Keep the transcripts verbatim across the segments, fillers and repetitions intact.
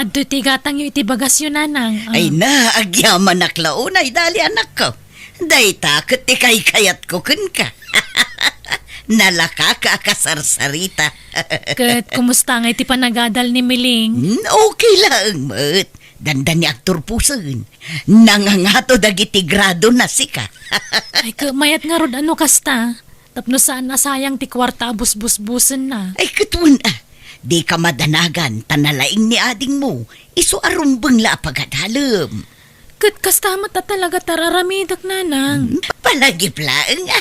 Adtoy ti igatangyo iti bagasyo, nanang. Ah. Ay na, agyamanak la unay, Dali, anakko. Dayta ket ti kaykayatko kenka. Nalakaka a kasarsarita. Ket kumusta ngay ti panagadal ni Miling? Hmm, okay laeng met. Dandani agturposen. Nangangato dagiti grado na sika. Ay, ket mayat ngarud a no kasta. Tapno saan a sayang ti kuarta a busbusbusenna. Ay, ket wen a, dika madanagan ta nalaing ni adingmo, isu a rumbeng la a pagadalem. Ket kasta met a talaga ti ar-aramidek, nanang. Hmm, palagip laeng a.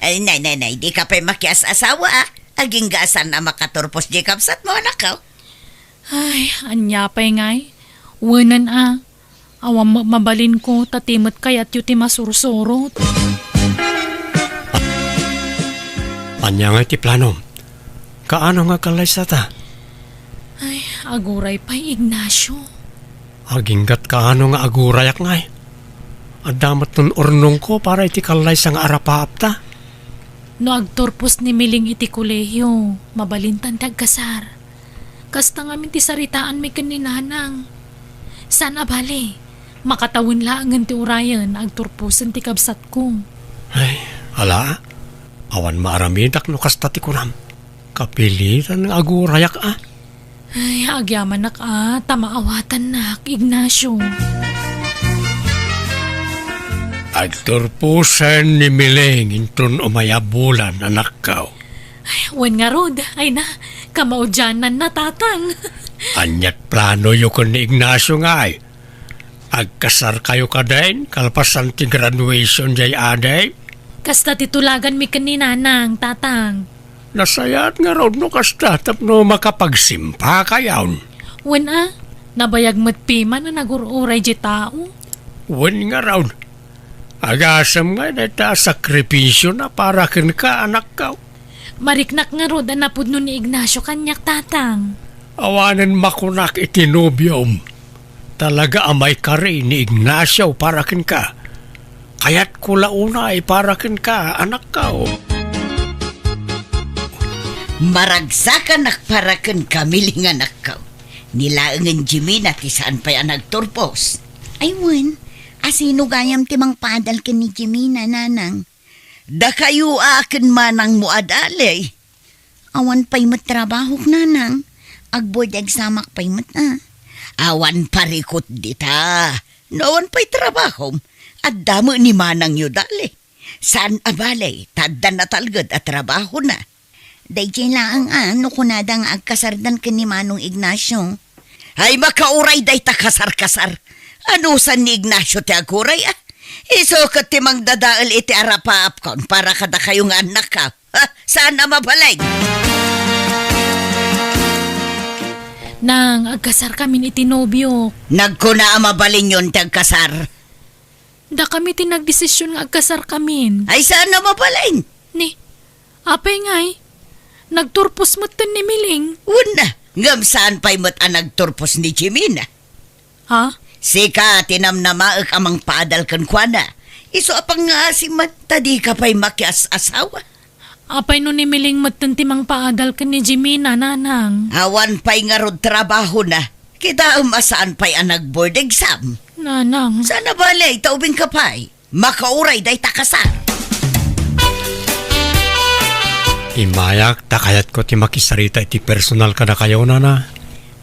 Ay, nay, nay, nay, dika pay makias-asawa a. Agingga a saan a makaturpos diay kabsatmo, anakko. Ay, ania pay ngay? Wenen a. Awan met mabalinko, ta ti met kayatyo ti masursurot. Ania ngay ti planom? Kaano nga agkallaysata? Ay, aguray pay, Ignacio. Aginggat kaano nga agurayak ngay? Adda met nun urnongko para iti kallaysa nga arapaapta. No agturpos ni Miling iti kolehiyo, mabalintan ti agkasar. Kasta ngamin ti saritaanmi ken ni Nanang. Saan a bale, makatawen laengen ti urayen, agturposen ti kabsatko. Ay, ala, awan maaramidak no kasta ti kunam. Kapilitan nga agurayak a. Ay, agyamanak a, ta maawatannak, Ignacio. Agturposen ni Miling inton umay a bulan, anakko. Ay, wen ngarud, ay na, kamaudiananna, tatang. Aniat planoyo ken ni Ignacio ngay? Agkasarkayo kadin, kalpasan ti graduation diay adi? Kasta ti tulaganmi ken ni Nanang, tatang. Nasayaat ngarud no kasta tapno makapagsimpakayon. Wen a, nabayag met piman a nagur-uray diay tao. Wen ngarud, agasem ngay dayta a sakripisiona para kenka, anakko. Mariknak ngarud a napudno ni Ignacio kaniak, tatang. Awanen makunak iti nobiom. Talaga a maikari ni Ignacio para kenka. Kayatko la unay para kenka, anakko. Maragsakanak para kenka, Miling, anakko. Ni laengen Jimina ti saan pay a nagturpos. Ay wen, a sino gayam ti mangpaadal ken ni Jimina, Nanang? Dakayo a ken manangmo a Dali. Awan pay met trabahok, Nanang. Ag-board examak pay met a. Awan parikut dita. No awan pay trabahom, adda met ni manangyo Dali. Saan a bale, ta adda natalged a trabahona. Daydiay laeng a no kunada nga agkasardan ken ni Manong Ignacio. Ay, makauray dayta kasar-kasar. Anusan ni Ignacio ti aguray a? Isu ket ti mangdadael iti arapaapkon para kadakayo nga annakko. Ha? Saan a mabalin? Nang, agkasarkamin iti nobiok. Nagkuna a mabalinyon ti agkasar. Dakami ti nagdesision nga agkasarkamin. Ay, saan a mabalin? Ni, apay ngay? Nagturpos metten ni Miling. Wen a, ngem saan pay met a nagturpos ni Jimina. Ha? Sika ti namnamaek a mangpaadal kenkuana. Isu a pangngaasim man, ta dika pay makias-asawa. Apay no ni Miling metten ti mangpaadal ken ni Jimina, Nanang? Awan pay ngarud trabahona. Kitaem a saan pay a nag-board exam. Nanang. Saan a bale, ta ubingka pay. Makauray dayta kasar. Immayak, ta kayatko ti makisarita iti personal kadakayo, Nana.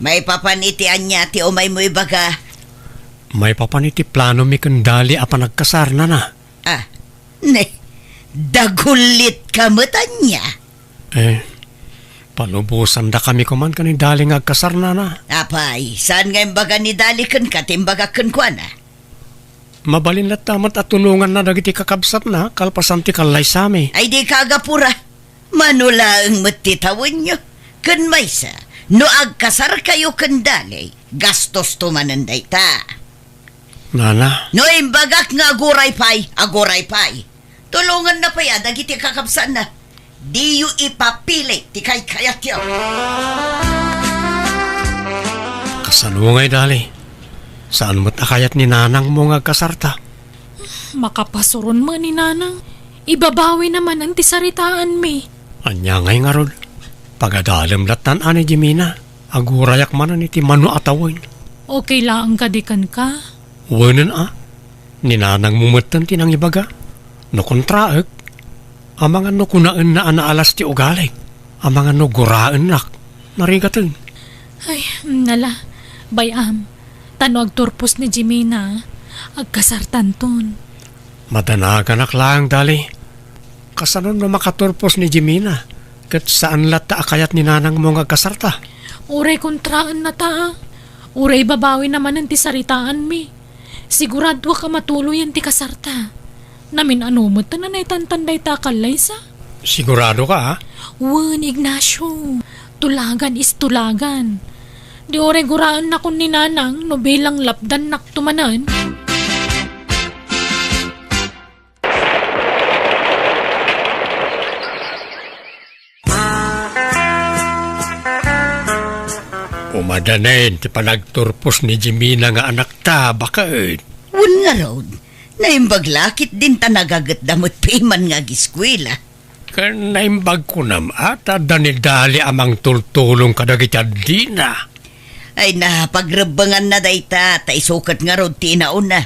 Maipapan iti ania ti umaymo ibaga? Maipapan iti planomi ken Dali a panagkasar, Nana. Ah, ne, dagullitka met ania? Eh, palubosandakami koman ken ni Dali nga agkasar, Nana. Apay, saan nga imbaga ni Dali kenka ti imbagak kenkuana? Mabalin latta met a tulonganna dagiti kakabsatna kalpasan ti kallaysami. Ay, dika agapura. Mano laeng met ti tawenyo. Ken maysa, no agkasarkayo ken Dali, gastosto manen dayta. Nana. No imbagak nga aguray pay, aguray pay. Tulonganna pay a dagiti kakabsatna. Diyo ipapili ti kaykayatyo. Kasano ngay, Dali? Saan met a kayat ni nanangmo nga agkasarta? Makapasuron met ni nanang. Ibabawina manen ti saritaanmi. Ania ngay ngarud? Pagadalem lattan a ni Jimina. Agurayak manen iti mano a tawen. Okay laeng kadi kenka? Wenen a, ni nanangmo metten ti nangibaga. No kontraek, amangan no kunaenna a naalas ti ugalik, amangan no guraennak, narigaten. Ay, nala, bay-am, ta no agturpos ni Jimina, agkasartanton. Madanaganak laeng, Dali. Kasano no makaturpos ni Jimina, ket saan latta a kayat ni nanangmo nga agkasarta? Uray kontraennata, a. Uray babawina manen ti saritaanmi. Siguradoak a matuloyen ti kasarta. Namin-ano met a naitantan dayta a kallaysa? Siguradoka, a? Wen, Ignacio. Tulagan is tulagan. Di uray guraennakon ni nanang no bilang lapdannakto manen. Umadanen ti panagturpos ni Jimina nga anakta, baket. Wen ngarud, naimbag la ketdin ta nagagetda met piman nga agiskuela. Ken naimbag kunam a ta adda ni Dali a mangtultulong kadagiti addina. Ay na, pagrebbenganna dayta, ta isu ket ngarud ti inauna.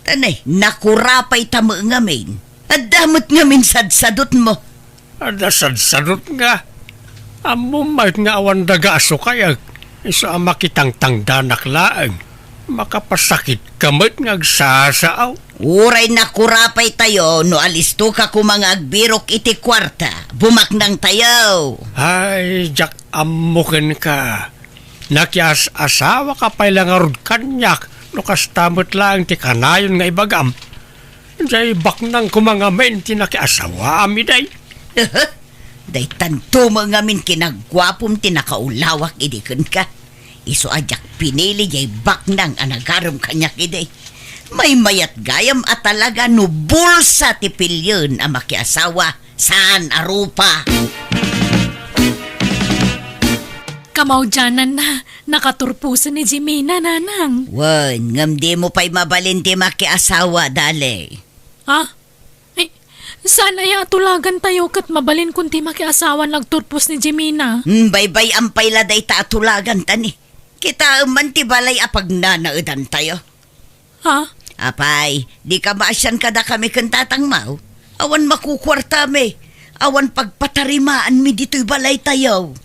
Ta nay, nakurapayta met ngamin. Adda met ngamin sadsadotmo. Adda sadsadot nga. Ammom met nga awan daga a sukayek. Isu a makitangtangdanak laeng. Makapasakitka met nga agsasaaw. Uray nakurapaytayo no alistoka koma nga agbirok iti kuarta. Bumaknangtayo. Ay, diak ammo kenka. Nakias-asawaka pay la ngarud kaniak no kasta met laeng ti kanayon nga ibagam. Diay baknang koma ngamin ti nakiasawaam idiay. Daytanto met ngamin kinagguapom ti nakaulawak idi kenka. Isu a diak pinili diay baknang a nagarem kaniak idi. Maymayat gayam a talaga no bulsa ti pilien a makiasawa saan a rupa. Kamaudiananna, nakaturposen ni Jimina, nanang. Wen, ngem dimo pay mabalin ti makiasawa, Dali. Ha? Ay, saan aya a tulagantayo ket mabalinkon ti makiasawa no agturpos ni Jimina? Hmm, baybay-am pay la dayta a tulagan, ta ni. Kitaem man ti balay a pagnanaedantayo. Ha? Apay, dika maasian kadakami ken tatangmo? Awan makukuartami, awan pagpatarimaanmi ditoy balaytayo.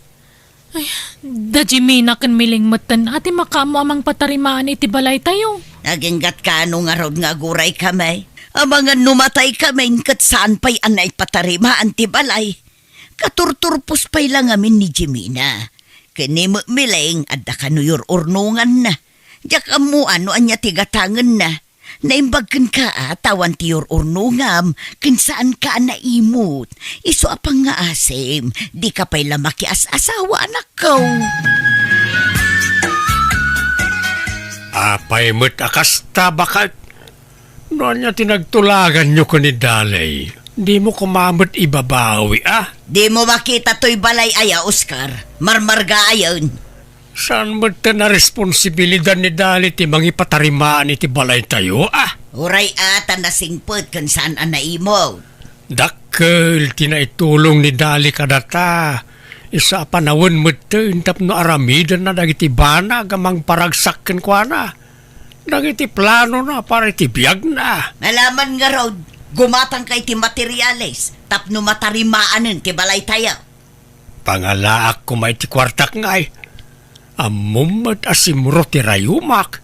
Ay, da Jimina ken Miling metten a ti makaammo a mangpatarimaan iti balaytayo. Aginggatka no ngarud nga aguraykami? Amangan no mataykami ket saan pay a naipatarimaan ti balay. Katurturpos pay la ngamin ni Jimina. Ken ni Miling, adda kano yur-urnonganna. Diak ammo no ania ti gatangenna. Naimbag kenka a ta awan ti yur-urnongam, ken saanka a naimut. Isu a pangngaasim, dika pay la makias-asawa, anakko. Apay met a kasta, baket? No ania ti nagtulaganyo ken ni Dali, dimo koma met ibabawi, a? Dimo makita toy balay aya, Oscar? Marmarga ayen. Saan met ta naresponsibilidad ni Dali ti mangipatarimaan iti balaytayo, a? Uray a ta nasingpet ken saan a naimut. Dakkel ti naitulong ni Dali kadata. Isu a panawen metten tapno aramidenna dagiti banag a mangparagsak kenkuana, dagiti planona para iti biagna. Nalaman ngarud, gumatangka iti materiales tapno matarimaanen ti balaytayo. Pangalaak koma iti kuartak ngay. Ammom met a simro ti rayumak.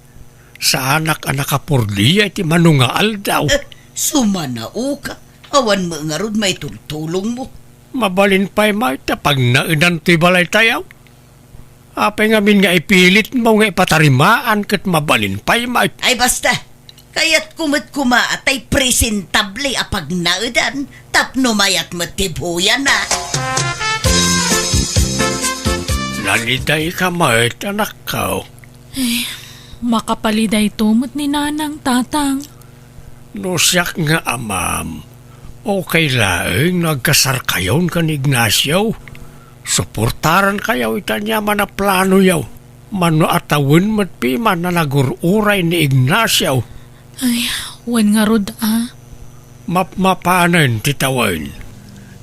Saanak a nakapordia iti mano nga aldaw. Eh, sumanaoka. Awan met ngarud maitultulongmo. Mabalin pay met a pagnaedan toy balaytayo. Apay ngamin nga ipilitmo nga ipatarimaan ket mabalin pay met? Ay, basta. Kayatko met koma a tay presentable a pagnaedan tapno mayat met ti buyana. Nalidayka met, anakko. Eh, makapalidayto met ni Nanang, Tatang. No siak nga amam, okay laeng no agkasarkayon ken Ignacio. Suportarankayo iti aniaman a planoyo. Mano a tawen met piman a nagur-uray ni Ignacio. Ay, wen ngarud a. Mapmapanen ti tawen.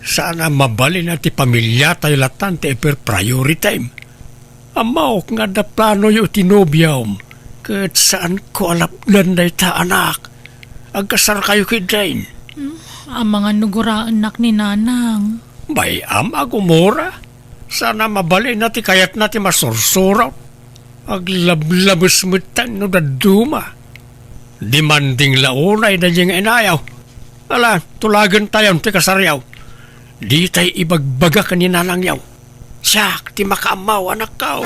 Saan a mabalin a ti pamiliatayo latan ti iper-priority. Ammok nga adda planoyo iti nobiom. Ket saanko a lapdan dayta, anak. Agkasarkayo ketdin. Hmm, amangan no guraennak ni Nanang. Bay-am a gumura. Saan a mabalinna ti kayatna ti masursurot. Aglablabes metten no dadduma. Demanding la unay daydi nga inayaw. Ala, tulagentayon ti kasaryo. Ditay ibagbaga ken ni Nanangyo. Siak ti makaammo, anakko.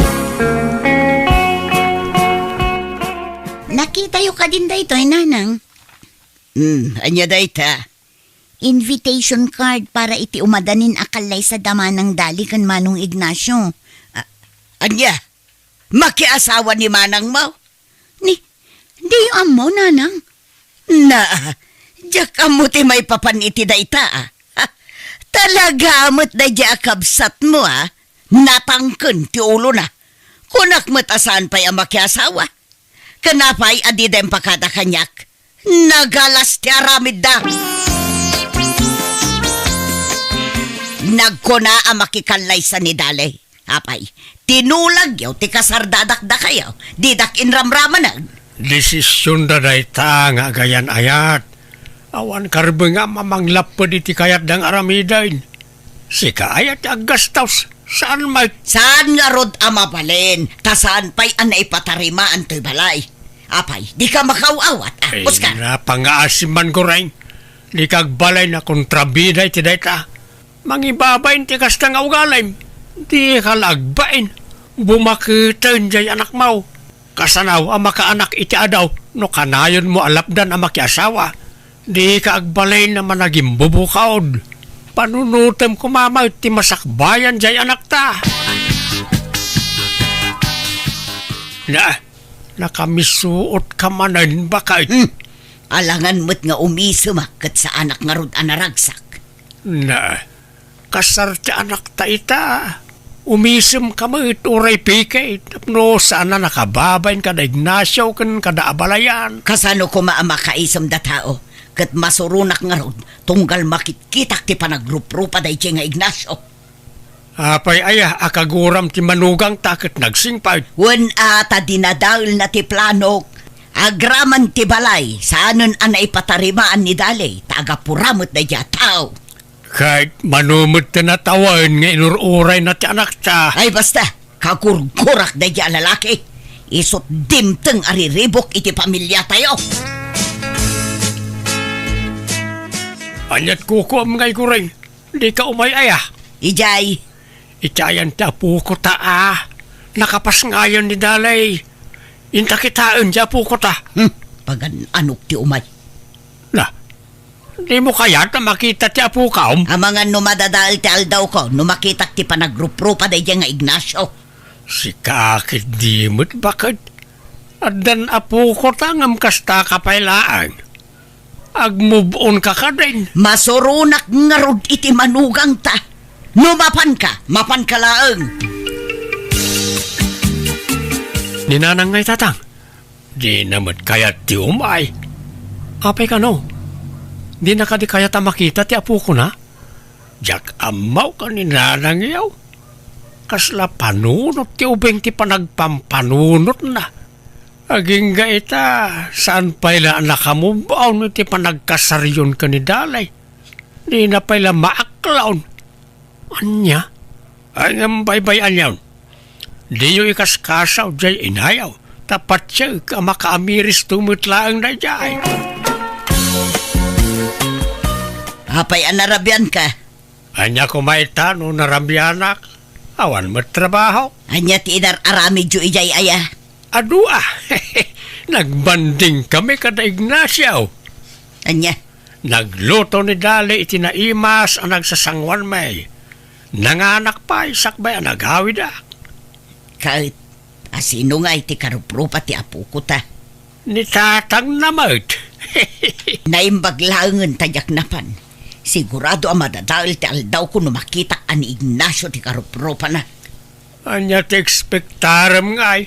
Nakitayo kadin daytoy, Nanang? Hmm, ania dayta? Invitation card para iti umadanin a kallaysa da Manang Dali ken Manong Ignacio. A-, ania? Makiasawa ni manangmo? Ni, diyo ammo, Nanang? Na, diak ammo ti maipapan iti dayta, a. Ha, talaga met daydi a kabsatmo, a. Natangken ti ulona. Kunak met a saan pay a makiasawa. Ken apay a dida impakada kaniak? Nagalas ti aramidda. Nagkuna a makikallaysa ni Dali. Apay, tinulagyo ti kasardadak dakayo, didak inramramaneg. Desisionda dayta nga agayan-ayat. Awan karbengam a manglapped iti kayatda nga aramiden. Sika aya ti aggastos, saan met? Saan ngarud a mabalin, ta saan pay a naipatarimaan toy balay. Apay, dika makaaw-awat, a, Oscar? Ay, napangaasim man, Gureng. Dika agbalin a kontrabida iti dayta. Mangibabain ti kasta nga ugalim. Dika la agbain. Bumaketen jay anakmo. Kasano a makaanak iti adu no kanayonmo a lapdan a makiasawa? Dika agbalin a managimbubukod. Panunotem koma met ti masakbayan jay anakta. Na, nakamisuotka manen, baket. Hmm. Alangan met nga umisemak ket saanak ngarud a naragsak. Na, kasar ti anakta ita. Umisemka met uray pikit tapno saan a nakababain kada Ignacio ken kada abalayan. Kasano koma a makaisemda tao? Ket masuronak ngarud tunggal makitkitak ti panagruprupa daydiay nga Ignacio. Apay aya a kaguram ti manugangta ket nagsingpet? Wen a ta dinadaelna ti planok. Agraman ti balay, saanen a naipatarimaan ni Dali, ta agapura met daydiay a tao. Ket mano met ti natawen nga inur-urayna ti anakta? Ay, basta, kagurgurak daydiay a lalaki. Isut' dimteng a riribuk iti pamiliatayo. Ania't kukuam nga igureng? Dika umay aya? Idiay. Iti ayan ti apokota a. Nakapasngayon ni Dali. Inta kitaen ti apokota. Hmm, pagan-anok ti umay. Na, dimo kayat a makita ti apokam? Amangan no madadael ti aldawko, no makitak ti panagruprupa daydiay nga Ignacio. Sika ket di met baket. Addan apokota ngem kastaka pay laeng. Agmove on ka kadin. Masuronak ngarud iti manugangta. No mapanka, mapanka laeng. Ni Nanang ngay, Tatang? Dina met kayat ti umay. Apay kano? Dina kadi kayat a makita ti apokona? Diak ammo ken ni Nanangyo. Kasla panunot ti ubing ti panagpampanunotna. Agingga ita, saan pay la a nakamove on iti panagkasaryon ken ni Dali. Dina pay la maaklaon. Ania? Ay, ngem baybay-anyon. Diyo ikaskasaw jay inayaw, ta patiek a makaamiristo met laeng daydiay. Apay a narabianka? Ania koma ita no narabianak? Awan met trabaho. Ania ti inar-aramidyo idiay aya? Adu a. Nagbanding kami kada Ignacio. Ania? Nagluto ni Dali iti naimas a nagsasanguanmi. Nanganak pay sakbay a nagawidak. Ket, asino ngay ti karuprupa ti apokota? Ni tatangna met. Naimbag laengen ta diak napan. Sigurado a madadael ti aldawko no makitak a ni Ignacio ti karuprupana. Ania ti ekspektarem ngay?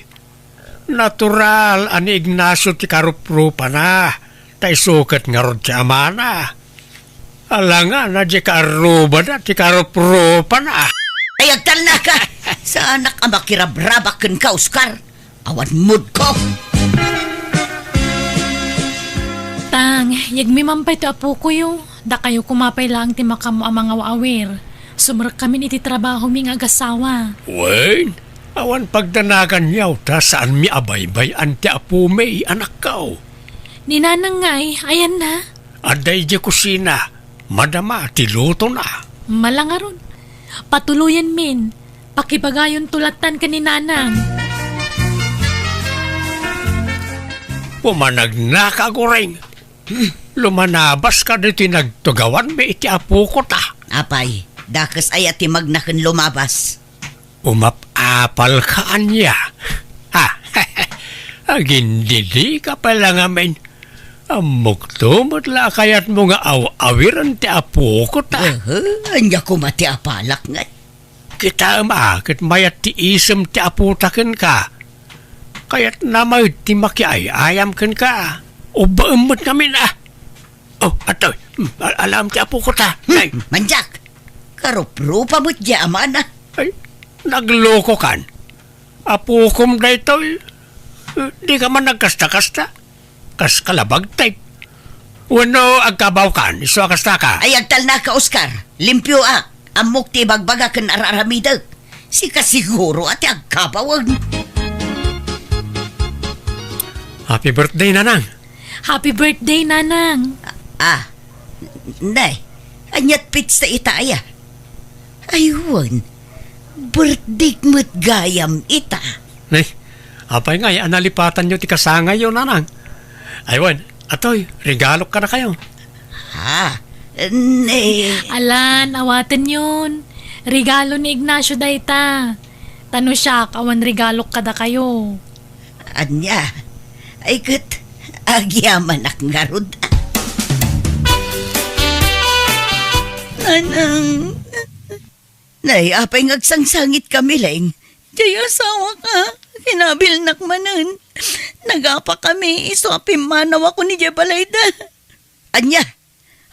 Natural a ni Ignacio ti karuprupana, ta isu ket ngarud ti amana. Alangan a di kaarrubada ti karuprupana. Ay, agtalnaka! Saanak a makirabrabak kenka, Oscar. Awan moodko. Tang, yegmi man pay ti apokoyo, dakayo koma pay laeng ti makaammo a mangaw-awir. Sumrekkamin iti trabahomi nga agasawa. Wen, awan pagdanaganyo ta saanmi a baybay-an ti apomi, anakko. Ni Nanang ngay, ayanna? Adda idiay kusina, madama ti lutona. Mala ngarud. Patuloyenmin. Pakibagayonto lattan ken ni Nanang. Pumanagnaka, Goring. Lumanabaska ditoy nagtugawanmi iti apoko ta. Apay, dakes aya ti magna ken lumabas? Umap-apalka ania? Ha? Agindidika pay la ngamin. Ammokto met la a kayatmo nga aw-awiren ti apoko ta. Aha, ania koma ti apalak ngay? Kitaem a ket mayat ti isem ti apota kenka. Kayatna met ti makiay-ayam kenka. Ubbaem met ngamin a. Oh, atoy. Hmm, al-, alam ti apoko ta. Hmm, ay. Mandiak. Karuprupa met diay amana. Ay, naglokokan. Apokom daytoy. Eh, dika man nagkasta-kasta. Kas kalabag type. Wenno agkabawkan, isu a kastaka. Ay, agtalnaka, Oscar. Limpioak. Ammok ti ibagbaga ken ar-aramidek. Sika siguro a ti agkabawen. Happy birthday, Nanang. Happy birthday, Nanang. Ah, nay, aniat pitsa ita aya? Ay, wen, birthday met gayam ita. Nay, apay ngay a nalipatanyo ti kasangayyo, Nanang? Ay, wen, atoy, regalok kadakayo. Ha? Ne. Alan, awatenyon. Regalo ni Ignacio dayta. Ta no siak, awan regalok kadakayo. Ania? Ay ket, agyamanak ngarud. Nanang. Nay, apay nga agsangsangitka, Mileng? Diay asawaka, kinabilnak manen. Nagapakami, isu a pimmanawakon idiay balayda. Ania?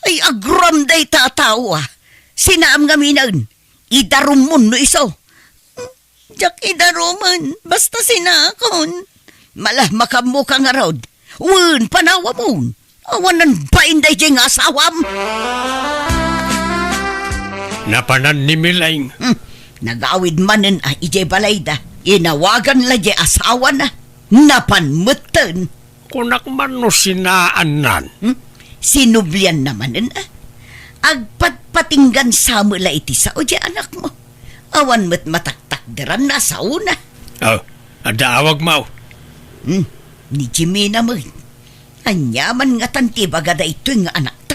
Ay, aguram dayta a tao, a. Sinaam ngaminen. Idarummon no isu. Diak idarumen, basta sinaakon. Mala, makaammoka ngarud. Wen, panawamon. Awanan bain daydiay nga asawam. Napanan ni Mileng. Hmm, nagawid manen a idiay balayda. Inawagan la diay asawana. Napan metten. Kunak man no sinaannan. Hmm? Sinublianna manen, a? Agpatpatinggan sa met la iti sao diay anakmo. Awan met mataktakderan a saona. Oh, adda awagmo. Hmm, ni Jimena met. Aniaman ngatan ti ibaga daytoy nga anakta?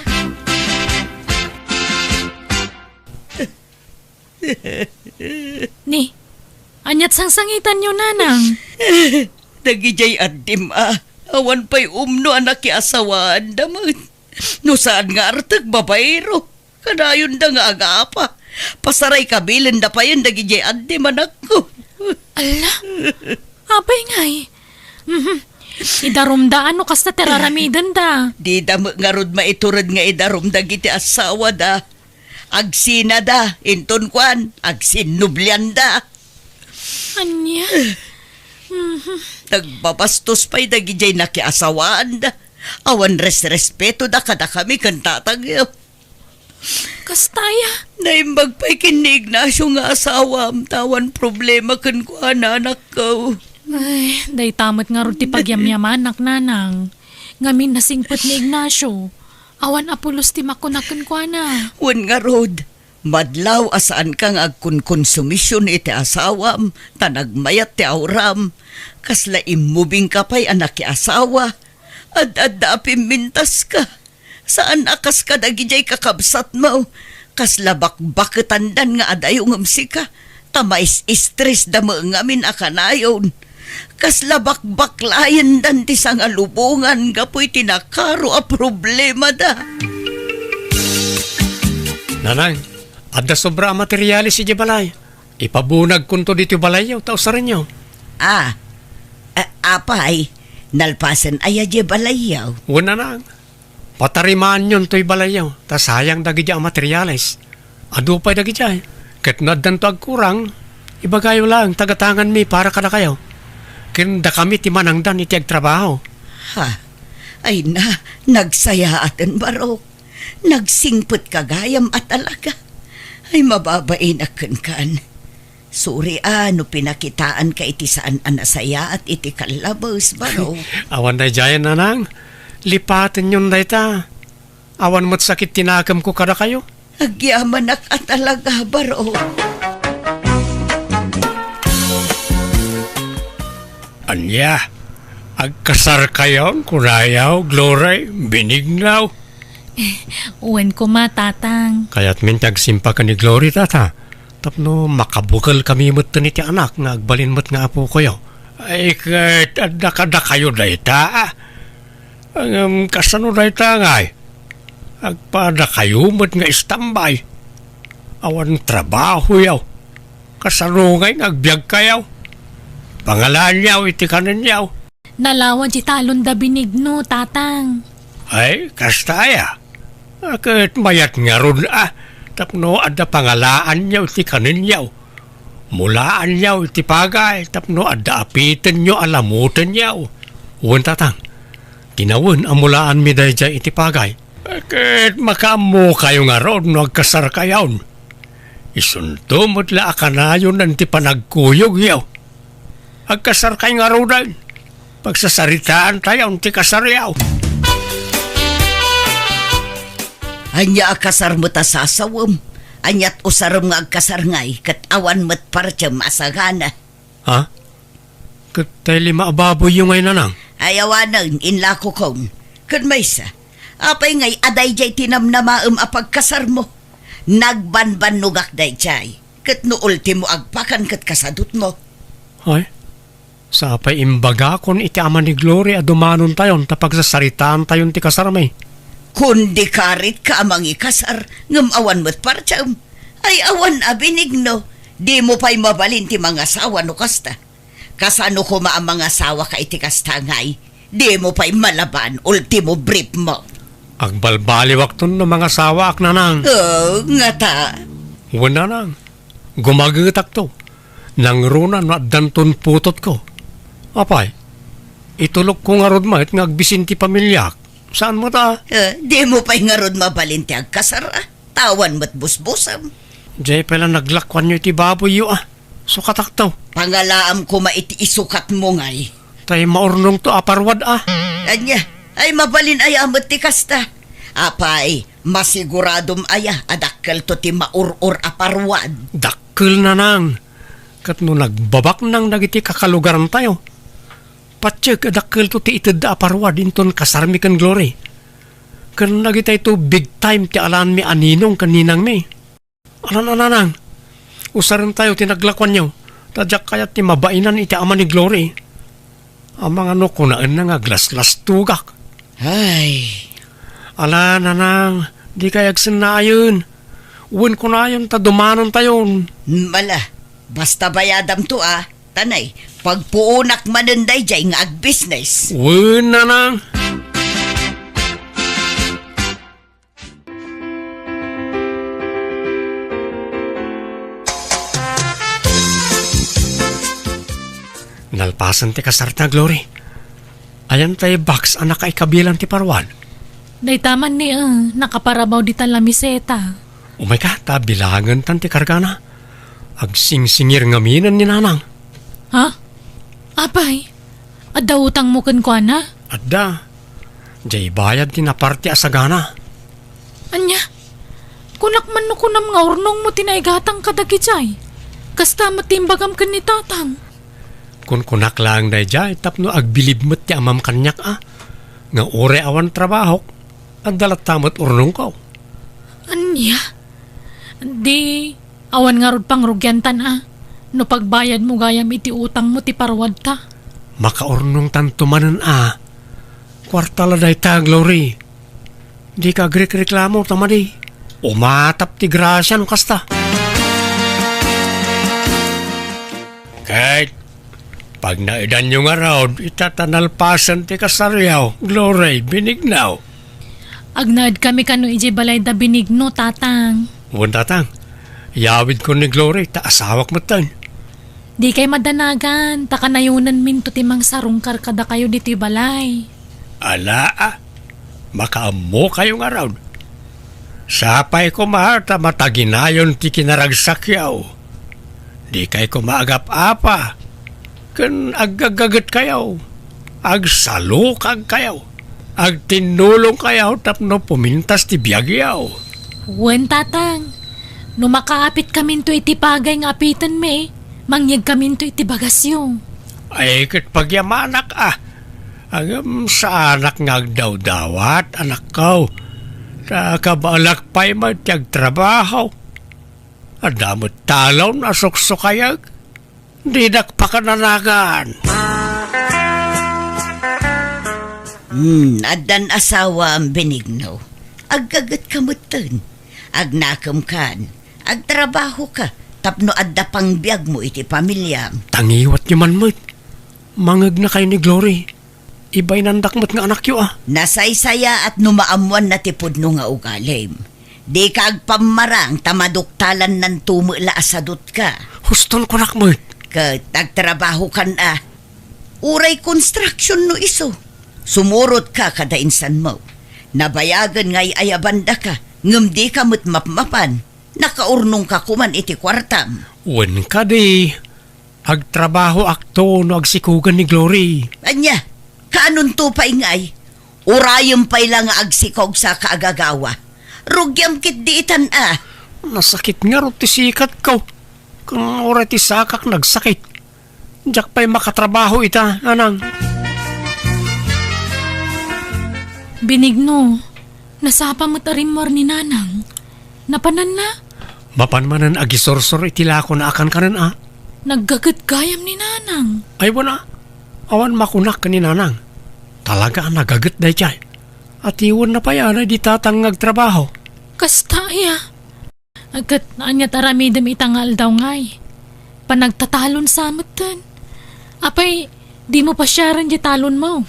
Ni, aniat sangsangitanyo, Nanang? Dagidiay addim a, awan pay umno a nakiasawaanda met. No saan nga artek, babaero. Kadayonda nga agapa. Pasaray kabilenda payen dagidiay addim, anakko. Alla, apay ngay? Mhm. Idarumda no kasta ti raramidenda. Dida met ngarud maitured nga idarum dagiti asawada. Agsinada, inton kuan, agsinnublianda. Ania? Mhm. Nagbabastos pay dagidiay nakiasawaanda. Awan resrespetoda kadakami ken tatangyo. Kasta aya? Naimbag pay ken ni Ignacio nga asawam, ta awan problema kenkuana, anakko. Ay, dayta met ngarud ti pagyamyamanak, Nanang. Ngamin nasingpet ni Ignacio. Awan a pulos ti makuna kenkuana. Wen ngarud, madlaw a saanka nga agkonkonsumision iti asawam, ta nagmayat ti auram. Kasla immubingka pay a nakiasawa. Ad-adda a pimmintaska. Saan a kas kadagidiay kakabsatmo. Kasla bakbaketandan nga adayo ngem sika. Ta mais-istresda met ngamin a kanayon. Kasla bakbaklayendan ti sangalubongan gapu iti nakaro a problemada. Nanang, adda sobra a materiales idiay balay. Ipabunagkonto ditoy balayyo, ta usarenyo. Ah, a-, apay, nalpasen aya diay balayyo? Wen, Nanang. Patarimaanyon toy balayyo, ta sayang dagidi a materiales. Adu pay dagidiay, ket no addanto agkurang, ibagayo laeng ta gatanganmi para kadakayo. Ken dakami ti manangdan iti agtrabaho. Ha? Ay na, nagsayaaten, barok. Nagsingpetka gayam a talaga. Ay, mababainak kenkan. Suri a no pinakitaanka iti saan a nasayaat iti kallabes, barok. Awan daydiayen, nanang. Lipatenyon dayta. Awan met sakit ti nakemko kadakayo. Agyamanak a talaga, barok. Ania? Agkasarkayon, kunayo, Glory, Benigno? Wen koma, Tatang. Kayatmin ti agsimpa ken ni Glory, Tata. Tapno makabukelkami metten iti anak nga agbalin met nga apokoyo. Ay, ket adda kadakayo dayta, a? Ngem kasano dayta ngay? Agpadakayo met nga istambay. Awan trabahoyo. Kasano ngay nga agbiagkayo? Pangalaanyo iti kanenyo. Nalawa di talon da Benigno, Tatang. Ay, kasta aya? A, ket mayat ngarud a, tapno adda pangalaanyo iti kanenyo. Mulaanyo iti pagay tapno adda apitenyo a lamutenyo. Wen, Tatang, kinawen a mulaanmi daydiay iti pagay. Ket makaammokayo ngarud no agkasarkayon. Isunto met la a kanayonan ti panagkuyogyo. Agkasarkay ngaruden. Pagsasaritaantayon ti kasaryo. Ania a kasar met a sasawem? Aniat usarem nga agkasar ngay ket awan met partiem a sagana? Ha? Ket tay lima a baboyyo ngay, nanang? Ay awanen, inlakokon. Ket maysa, apay ngay a daydiay ti namnamaem a pagkasarmo? Nagbanbannogak daydiay. Ket no ultimo agpakan ket kasadutmo. Ay, sapay imbagakon iti ama ni Glory a dumanontayon ta pagsasaritaantayon ti kasarmi. Kundi karitka a mangikasar, ngem awan met partiem. Ay, awan a Benigno, dimo pay mabalin ti mangasawa no kasta. Kasano koma a mangasawaka iti kasta ngay? Dimo pay malaban, ultimo briefmo. Agbalbaliwakton no mangasawaak, nanang. Oh, ngata? Wen, nanang. Gumagetakto. Nangruna no addanton putotko. Apay, itulokko ngarud met nga agbisin ti pamiliak. Saan met a? Eh, dimo pay ngarud mabalin ti agkasar, a? Awan met busbusem. Diay pay la naglakuanyo iti baboyyo, a? Sukatakto. Pangalaam koma iti isukatmo ngay. Tay maurnongto a parwad, a? Ania? Ay, mabalin aya met ti kasta? Apay, masiguradom aya a dakkelto ti maur-or a parwad? Dakkel, nanang. Ket no nagbabaknang dagiti kakalugarantayo, patiek a dakkelto ti itedda a parwad inton kasarmi ken Glory. Ken dagitayto big time ti alaenmi a ninong ken ninangmi. Alan a, nanang, usarentayo ti naglakuanyo, ta diak kayat ti mabainan iti ama ni Glory. Amangan no kunaenna nga aglaslastogak. Ay. Ala, nanang, dikay agsennaayen. Wen, kunayon ta dumanontayon. Mala, basta bayadamto, a. Tanay, pagpuonak manen daydiay nga agbisnes. Wen, nanang. Nalpasen ti kasarta, Glory. Ayan tay box a nakaikabilan ti parwad? Dayta man ni, eh, nakaparabaw dita lamiseta. Umay ka, ta bilangentan ti kargana. Agsingsingir ngaminen ni nanang. Ha? Apay, adda utangmo kenkuana? Adda. Diay bayad ti naparte a sagana. Ania? Kunak man no kunam nga urnongmo ti naigatang kadagijay. Kasta met ti imbagam ken ni tatang. Kunkunak laeng daydiay tapno agbilib met ti amam kaniak a, nga uray awan trabahok, adda latta met urnongko. Ania? Di, awan ngarud pangrugiantan a, no pagbayadmo gayam iti utangmo ti parwadta. Makaurnongtanto manen a. Kuarta la dayta, Glory. Dika agrikreklamo ta madi. Umatap ti grasia no kasta. Ket pagnaedanyo ngarud, ita ta nalpasen ti kasaryo, Glory, Benigno. Agnaedkami kano idiay balay da Benigno, tatang. Wen, tatang. Yawidko ni Glory, ta asawak metten. Dikay madanagan, ta kanayonenminto ti mangsarungkar kadakayo ditoy balay. Ala, a, makaammokayo ngarud. Sapay koma ta mataginayon ti kinaragsakyo. Dikay koma agap-apa ken aggaggagetkayo. Agsalukagkayo. Agtinnulongkayo tapno pumintas ti biagyo. Wen, Tatang. No makaapitkaminto iti pagay nga apitenmi, mangyegkaminto iti bagasyo. Ay, ket pagyamanak, a. Ngem saanak nga agdawdawat, anakko. Ta kabaelak pay met ti agtrabaho. Adda met talon a suksukayek. Dinak pakananagan. Hmm, addan asawam, Benigno. Aggagetka metten. Agnakemkan. Agtrabahoka tapno adda pangbiagmo iti pamiliam. Tangiwatyo man met. Mangegnakayo ni Glory. Ibainandak met nga anakyo, a. Nasaysayaat no maammoanna ti pudno nga ugalim. Dika agpammarang ta maduktalannanto met la a sadutka. Huston kunak met. Ket agtrabahokan, a. Uray construction no isu. Sumurotka kada insanmo. Nabayagen nga ay-ayabandaka, ngem dika met mapmapan. Nakaurnongka koman iti kuartam. Wen kadi, agtrabahoakto no agsikogen ni Glory. Ania? Kaanonto pay ngay? Urayem pay la nga agsikog saka agagawa. Rugiam ketdi itan, a. Nasakit ngarud ti sikatko. Ken uray ti sakak nagsakit. Diak pay makatrabaho ita, Nanang. Benigno, nasapa met a rimmuar ni Nanang. Napananna? Mapan manen agisursor iti lakona a kankanen, a. Naggaget gayam ni Nanang. Ay, wen, a. Awan makunak ken ni Nanang. Talaga a nagaget daydiay. Atiwenna pay a daydi Tatang nga agtrabaho. Kasta aya. Ket ania ti aramidem ita nga aldaw ngay? Panagtatalon sa metten. Apay, dimo pasiaren diay talonmo?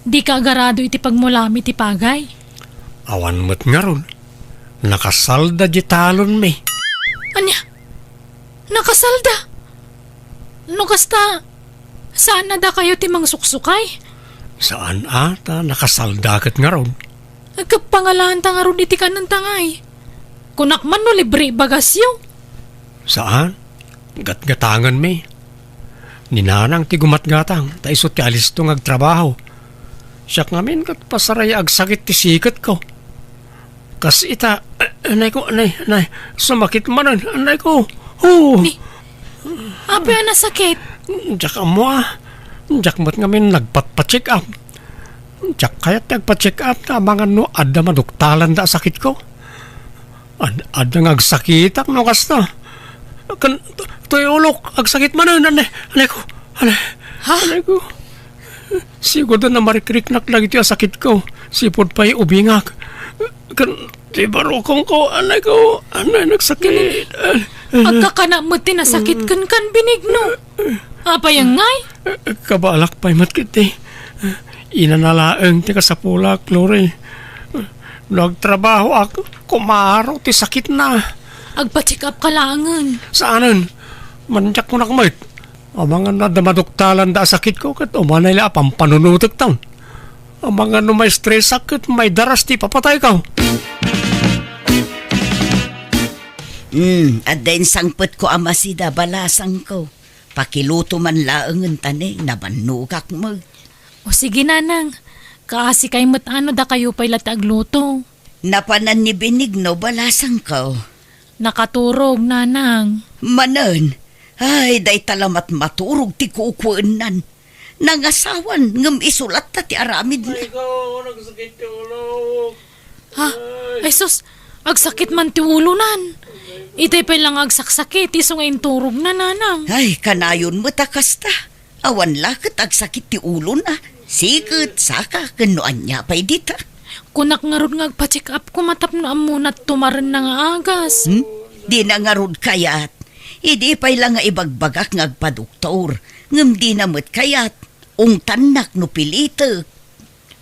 Dika agarado iti pagmulam iti pagay? Awan met ngarud. Nakasalda diay talonmi. Ania? Nakasalda? No kasta, saan a dakayo ti mangsuksukay? Saan a, ta nakasalda ket ngarud. Agkappangalanta ngarud iti kanenta ngay. Kunak man no libre bagasyo. Saan? Gatgatangenmi. Ni Nanang ti gumatgatang, ta isu ti alisto nga agtrabaho. Siak ngamin ket pasaraya agsakit ti siketko. Kas ita, anayko, anay, anay, sumakit manen, anayko. Oh. Ni, apay a nasakit? Diak ammo a. Diak met ngamin nagpatpa-check up. Diak kayat ti agpa-check up ta amangan no adda maduktalanda a sakitko. Ad-, adda nga agsakitak no kasta. Ken, toy ulok, agsakit manen, anay, anayko, anay. Ha? Anayko. Sigurado a marikriknak dagiti a sakitko. Sipud pay ubingak. Ken ti barukongko, anayko, anay nagsakit. Agkakana met ti nasakit kenka, Benigno. Apay ngay? Kabalak pay met ketdi. Inana laeng ti kasapulak, Glory. No agtrabahoak, kumaro ti sakitna. Agpa-check up ka laengen. Saanen. Mandiak kunak met. Amangan no adda maduktalanda a sakitko ket umanay la a pampanunotekton. Amangan no maistresak ket maidaras ti ipapatayko. Hmm, adda insangpetko a masida, balasangko. Pakiluto man laengen ta ne, nabannogak met. O sige, Nanang. Kaasikay met a no dakayo pay la ti agluto. Napanan ni Benigno, balasangko. Nakaturog, Nanang. Manen? Ay, dayta la met maturog ti kukuennan. Nangasawan, ngem isu latta ti aramidna. Ay, ko, nagsakit ti ulo. Ha? Ay, sus, agsakit man ti ulonan. Itay pay la nga agsaksakit, isu nga inturogna, Nanang. Ay, kanayon met a kasta. Awan la ket agsakit ti ulona. Siket, saka, ken no ania pay dita. Kunak ngarud nga agpa-check up koma tapno ammona ti tumarenna nga agas. Hmm? Dina ngarud kayat. Idi pay la nga ibagbagak nga agpadoktor, ngem dina met kayat. Ungtannak no pilitek.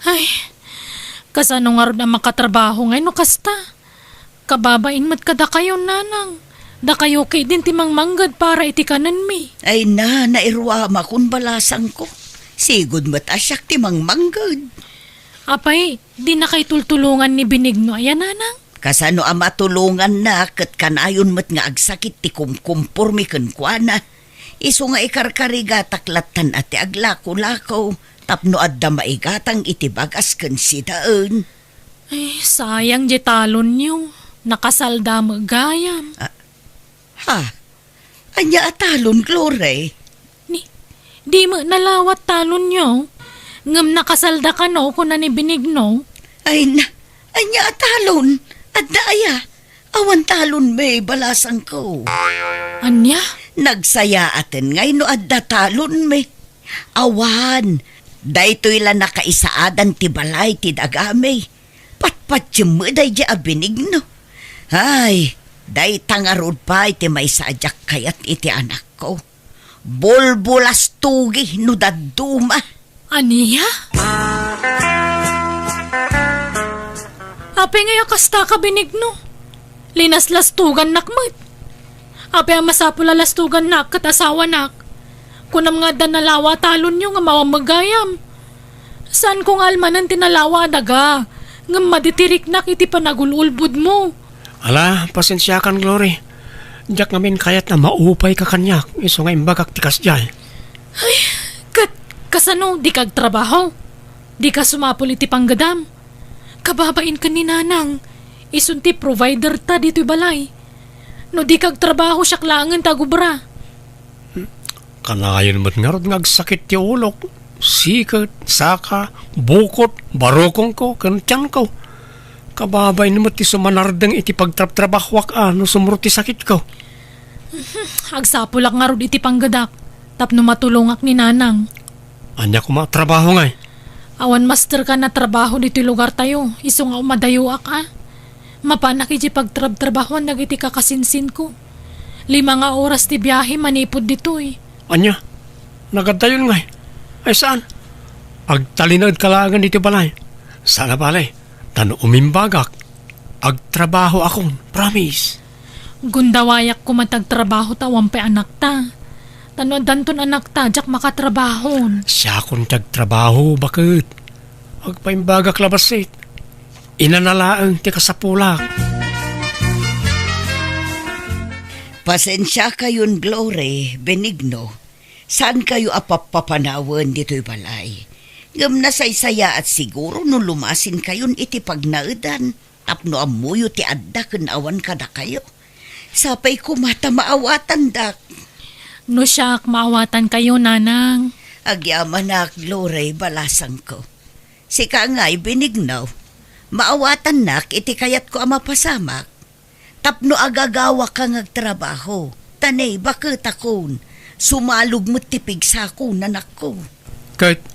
Ay, kasano ngarud a makatrabaho ngay no kasta? Kababain met kadakayo, Nanang. Dakayo ketdin ti mangmangged para iti kanenmi. Ay na, nairuamakon, balasangko. Sigud met a siak ti mangmangged. Apay, dinakay tultulongan ni Benigno aya, nanang? Kasano a matulonganna ket kanayon met nga agsakit ti kumkumpormi kenkuana? Isu nga ikarkarigatak lattan a ti aglako-lako tapno adda maigatang iti bagas ken sidaen. Ay, sayang diay talonyo. Nakasalda met gayam. Ah, ha? Ania a talon, Glory? Ni, di met nalawa ti talonyo. Ngem nakasalda kano, kuna ni Benigno. Ay na, ania a talon? Adda aya? Awan talonmi, balasangko. Ania? Nagsayaaten ngay no adda talonmi. Awan, daytoy la nakaisaadan ti balay ti dagami. Patpatiem met daydi a Benigno. Ay, dayta ngarud pay ti maysa a diak kayat iti anakko. Bulbulastogi no dadduma. Ania? Apay ngay a kasta ka, Benigno? Linaslastogannak met. Apay a masapul a lastogannak ket asawanak? Kunam nga adda nalawa a talonyo nga mawammegayam. Saanko nga almanen ti nalawa a daga, ngem maditiriknak iti panagul-ulbodmo. Ala, pasensiakan, Glory. Diak ngamin kayat a maupayka kaniak, isu nga imbagak ti kasdiay. Ay, ket kasano, dika agtrabaho? Dika sumapul iti panggedam? Kababain ken ni Nanang, isun ti provider ta ditoy balay. No dika agtrabaho, siak laengen ti agubra. Kanayon met ngarud nga agsakit ti ulok, siket, saka, bukot, barukongko, ken tianko. Kababain met ti sumanardeng iti pagtrabtrabahoak a no sumro ti sakitko. Agsapulak ngarud iti panggedak tapno matulongak ni Nanang. Ania koma a trabaho ngay? Awan masterkan a trabaho ditoy lugartayo, isu nga umadayoak a. Mapanak idiay pagtrabtrabahoan dagiti kakasinsinko. Lima nga oras ti biahe manipud ditoy. Ania? Nagaddayon ngay? Ay saan? Agtalinaedka laengen iti balay. Saan a bale, ta no umimbagak, agtrabahoakon, promise. Gundawayak koma ti agtrabaho ta awan pay anakta. Ta no addanton anakta, diak makatrabahon. Siakon ti agtrabaho, baket. Agpaimbagak la bassit. Inana laeng ti kasapulak. Pasensiakayon, Glory, Benigno. Saankayo a pappapanawen ditoy balay. Ngem nasaysayaat siguro no lumasinkayon iti pagnaedan tapno ammoyo ti adda ken awan kadakayo. Sapay koma ta maawatandak. No siak, maawatankayo, Nanang. Agyamanak, Glory, balasangko. Sika ngay, Benigno, maawatannak iti kayatko a mapasamak. Tapno agagawaka nga agtrabaho. Ta ne, baketakon, sumalog met ti pigsako, nanakko. Ket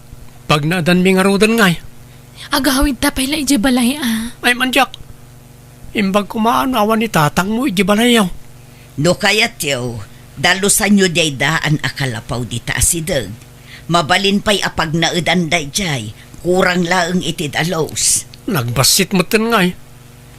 pagnaedanmi ngaruden ngay? Agawidta pay la idiay balay a. Ay, mandiak. Imbag koma no awan ni tatangmo idiay balayyo. No kayatyo, dalusanyo diay daan a kalapaw dita a sideg. Mabalin pay a pagnaedan daydiay, kurang laeng iti dalus. Nagbassit metten ngay.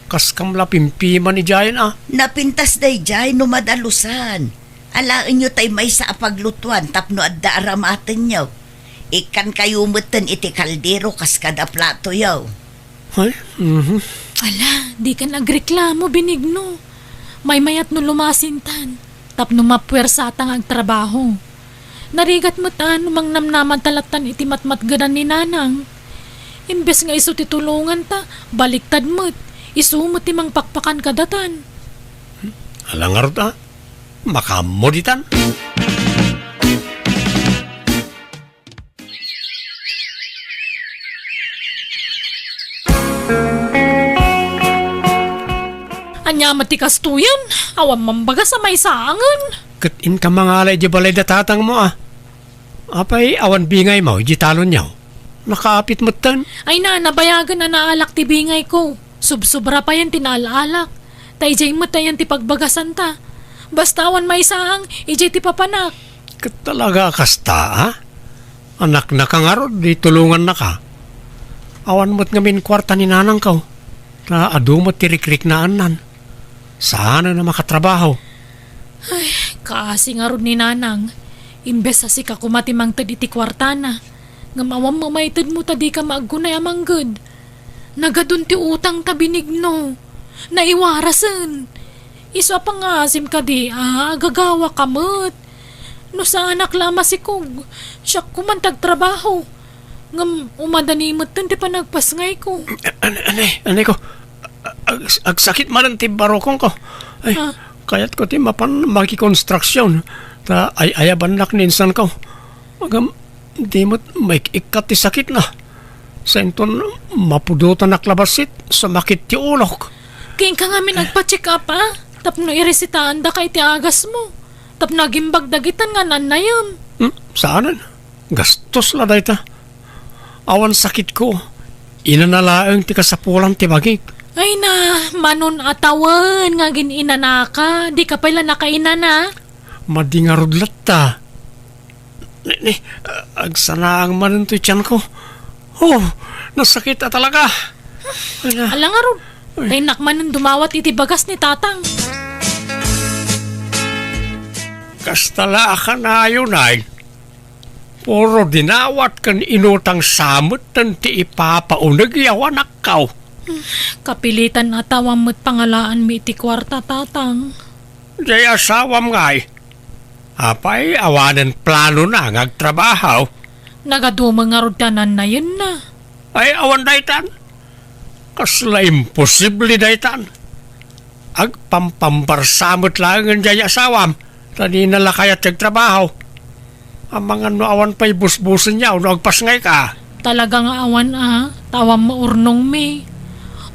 Kaskam la pimpiman idiayen a. Napintas daydiay no madalusan. Alaenyo tay maysa a paglutuan tapno adda aramatenyo. Ikkankayo metten iti kaldero kas kada platoyo. Ay, mhm. Ala, dikan agreklamo, Benigno. Maymayat no lumasintan, tapno mapuersata nga agtrabaho. Narigat met a no mangnamnamanta lattan iti matmatgedan ni Nanang. Imbes nga isu ti tulonganta, baliktad met, isu met ti mangpakpakan kadatan. Ala ngarud a, makaammo ditan. Ania met ti kastoyen? Awan mambagas a maisaangen. Ket inka mangala idiay balay da tatangmo a. Apay, awan bingaymo idiay talonyo? Nakaapit metten. Ay na, nabayagen a naalak ti bingayko. Subsobra payen ti naalaalak. Ta idiay met ayan ti pagbagasanta. Basta awan maisaang, idiay ti papanak. Ket talaga a kasta, a? Anaknaka ngarud, di tulongannaka. Awan met ngamin kuarta ni nanangko. Ta adu met ti rikriknaannan. Saanen a makatrabaho. Ay, kaasi ngarud ni nanang. Imbes a sika koma ti mangted iti kuartana. Ngem awan mamaytedmo ta dika maaggunay a mangged. Nagadun ti utang ta, Benigno. Naiwarasen. Isu a pangngaasim kadi a agagawaka met. No saanak la a masikog, siak koma ti agtrabaho. Ngem umadani metten ti panagpasngayko. Anay, anay, anay ko. Ag-, agsakit manen ti barukongko. Ay, Ah. Kayatko ti mapan makikonstruksion. Ta ay-ayabannak ni insanko. Ngem, di met maik-ikkat ti sakitna. Sainton mapudotanak la bassit, sumakit ti ulok. Kenka ngamin agpa-check up, a? Tapno iresitaandaka iti agasmo. Tapno agimbag dagitan nga nannayem. Hmm, saanen. Gastos la dayta. Awan sakitko. Inana laeng ti kasapulan ti bagik. Ay na, manon a tawen nga agin-inanaka, dika pay la nakainana. Madi ngarud latta. Ni, ni, ah, agsanaang manen toy tianko. Oh, nasakit a talaga. Ala. Ala ngarud, Ay. Taynak manen dumawat iti bagas ni Tatang. Kasta la a kanayon ay. Puro dinawat ken inutang sa metten ti ipapauneg a anakko. Kapilitan a tawam met pangalaanmi iti kuarta, Tatang. Diay asawam ngay. Apay, awanen planona nga agtrabaho? Nagadumo ngarud ti nanayenna. Ay, awan daytan. Kasla imposible daytan. Agpampambarsa met laengen diay asawam, ta dina la kayat ti agtrabaho. Amangan no awan pay busbusenyo no agpasngayka. Talaga nga awan a, ta awan maurnongmi.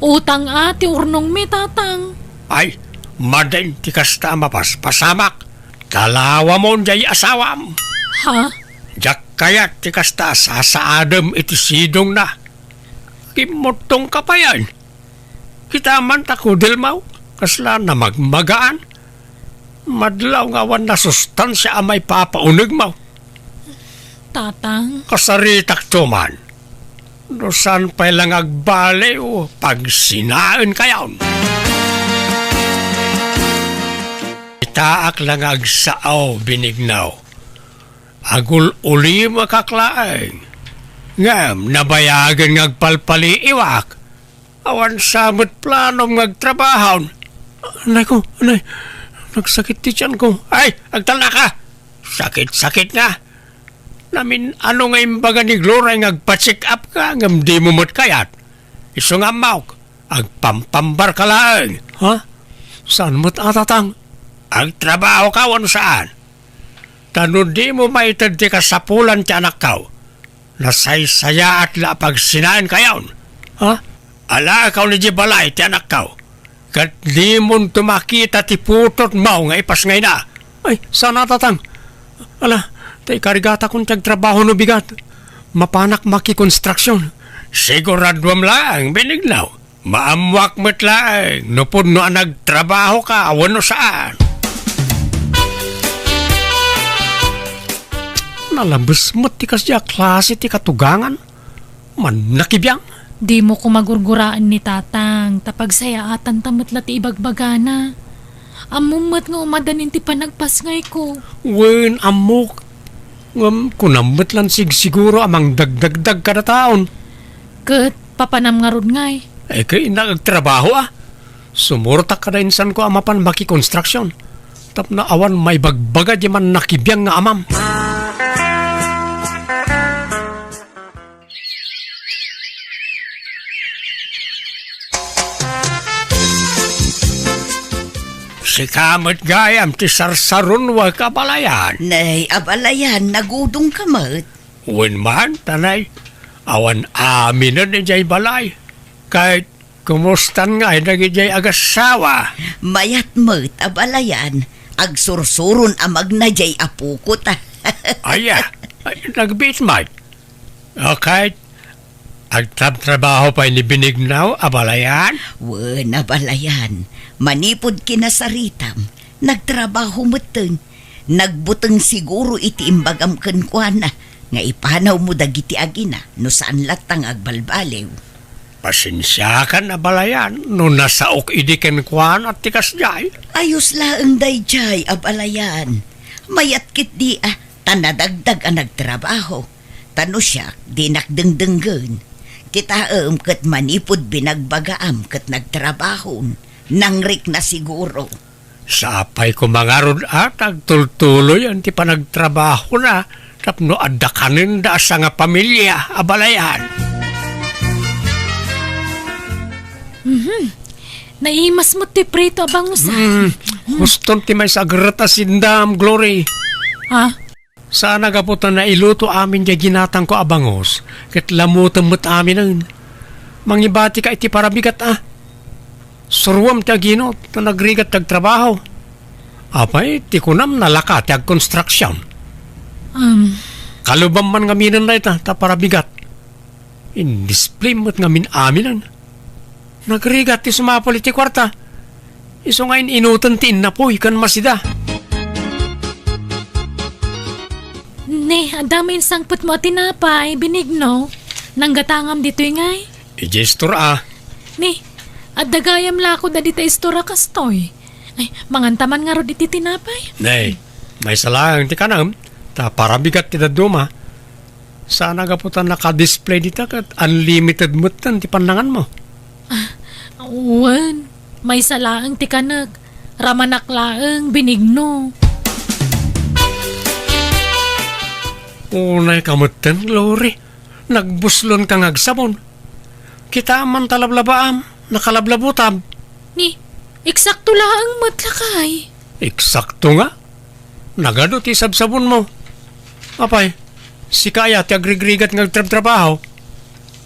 Utang a ti urnongmi, Tatang. Ay, madin ti kasta a mapaspasamak. Talawamon diay asawam. Ha? Diak kayat ti kasta a sasaadem iti sidongna. Kimmuttongka payen. Kita man ta kudelmaw, kasla namagmagaan. Madlaw nga awan nasustansia a maipapaunegmaw. Tatang. Kasaritakto man. No saan pay la nga agbaliw, pagsinaenkayon. Itaak la nga agsao, Benigno. Agul-ulimakak laeng. Ngem nabayagen nga agpalpaliiwak. Awan sa met planom nga agtrabaho. Anay ko, anay. Nagsakit ti tianko. Ay, agtalnaka. Sakit-sakit nga. Namin-ano nga imbaga ni Gloria nga agpa-check up ka, ngem dimo met kayat. Isu nga ammok, agpampambarka laeng. Ha? Saan met a, Tatang? Agtrabaho ka wenno saan? Ta no dimo maited ti kasapulan ti anakko, nasaysayaat la a pagsinaenkayon. Ha? Alaakaw idiay balay ti anakko, ket dimonto makita ti putotmo nga ipasngayna. Ay, saan a, Tatang. Ala, ta ikarigatakon ti agtrabaho no bigat. Mapanak makikonstruksion. Siguraduam laeng, Benigno. Maammoak met laeng no pudno a nagtrabahoka wenno saan. Nalabes met ti kasdiay a klase ti katugangan. Mannakibiang. Dimo koma gurguraen ni Tatang, ta pagsayaatanta met la ti ibagbagana. Ammom met nga umadanin ti panagpasngayko. Wen, ammok. Ngem kunam met lan sigsiguro a mangdagdagdag kadataon. Ket papanam ngarud ngay? Ay, ket innak agtrabaho a. Sumurtak kada insanko a mapan makikonstruksion. Tapno awan maibagbaga diay mannakibiang nga amam. Sika met gayam ti sarsarunoek, abalayan. Nay, abalayan, nagudongka met. Wen man, ta nay, awan aminen idiay balay. Ket kumustan ngay dagidiay agassawa? Mayat met, abalayan. Agsursuron a magna diay apoko ta. Aya, ay, nagbiit met. Okay. Agtrabtrabaho pay ni Benigno, abalayan? Wen, abalayan. Manipud kinasaritam, nagtrabaho metten. Nagbuteng siguro iti imbagam kenkuana nga ipanawmo dagiti agina no saan latta nga agbalbaliw. Pasensiakan, abalayan, no nasaok idi kenkuana ti kasdiay. Ayos laeng daydiay, abalayan. Mayat ketdi a, ta nadagdag a nagtrabaho. Ta no siak, dinak dengdenggen. Kitaem ket manipud binagbagaam ket nagtrabahon, nangrikna siguro. Sapay koma ngarud a ta agtultuloyen ti panagtrabahona tapno adda kanenda a sangapamilia a balayan. Mhm. Naimas met ti prito a bangus, ah. Hmm, huston ti maysa a gret a sindam, Glory. Ah? Saan a gapu ta nailuto amin diay ginatangko a bangus, ket lamutem met aminen. Mangibatika iti parabigat, ah. Suruam ti aginot ta nagrigat ti agtrabaho. Apay, ti kunam nalaka ti agkonstruksion. Um. Kalubam man ngaminen dayta ta parabigat. Indisplay met ngamin aminen. Nagrigat ti sumapul iti kuarta. Isu nga in-inoten ti innapuy ken masida. Ne, adda main sangpetmo a tinapay, Benigno. Nanggatangam ditoy ngay? Idiay istor a. Ne, adda gayam la kod a dita istor a kastoy. Ay, manganta man ngarud iti tinapay. Ne, maysa laeng ti kanem, ta parabigat ti dadduma. Saan a gapu ta naka-display dita ket unlimited metten ti pannanganmo. Ah, wen, maysa laeng ti kanek. Ramanak laeng, Benigno. Unay ka metten, Glory. Nagbuslon ka nga agsabon. Kitaem man ta lablabaam, nakalablabutam. Ni, eksakto laeng met lakay. Eksakto nga. Nagadu ti sabsabonmo. Apay, sika aya ti agrigrigat nga agtrabtrabaho?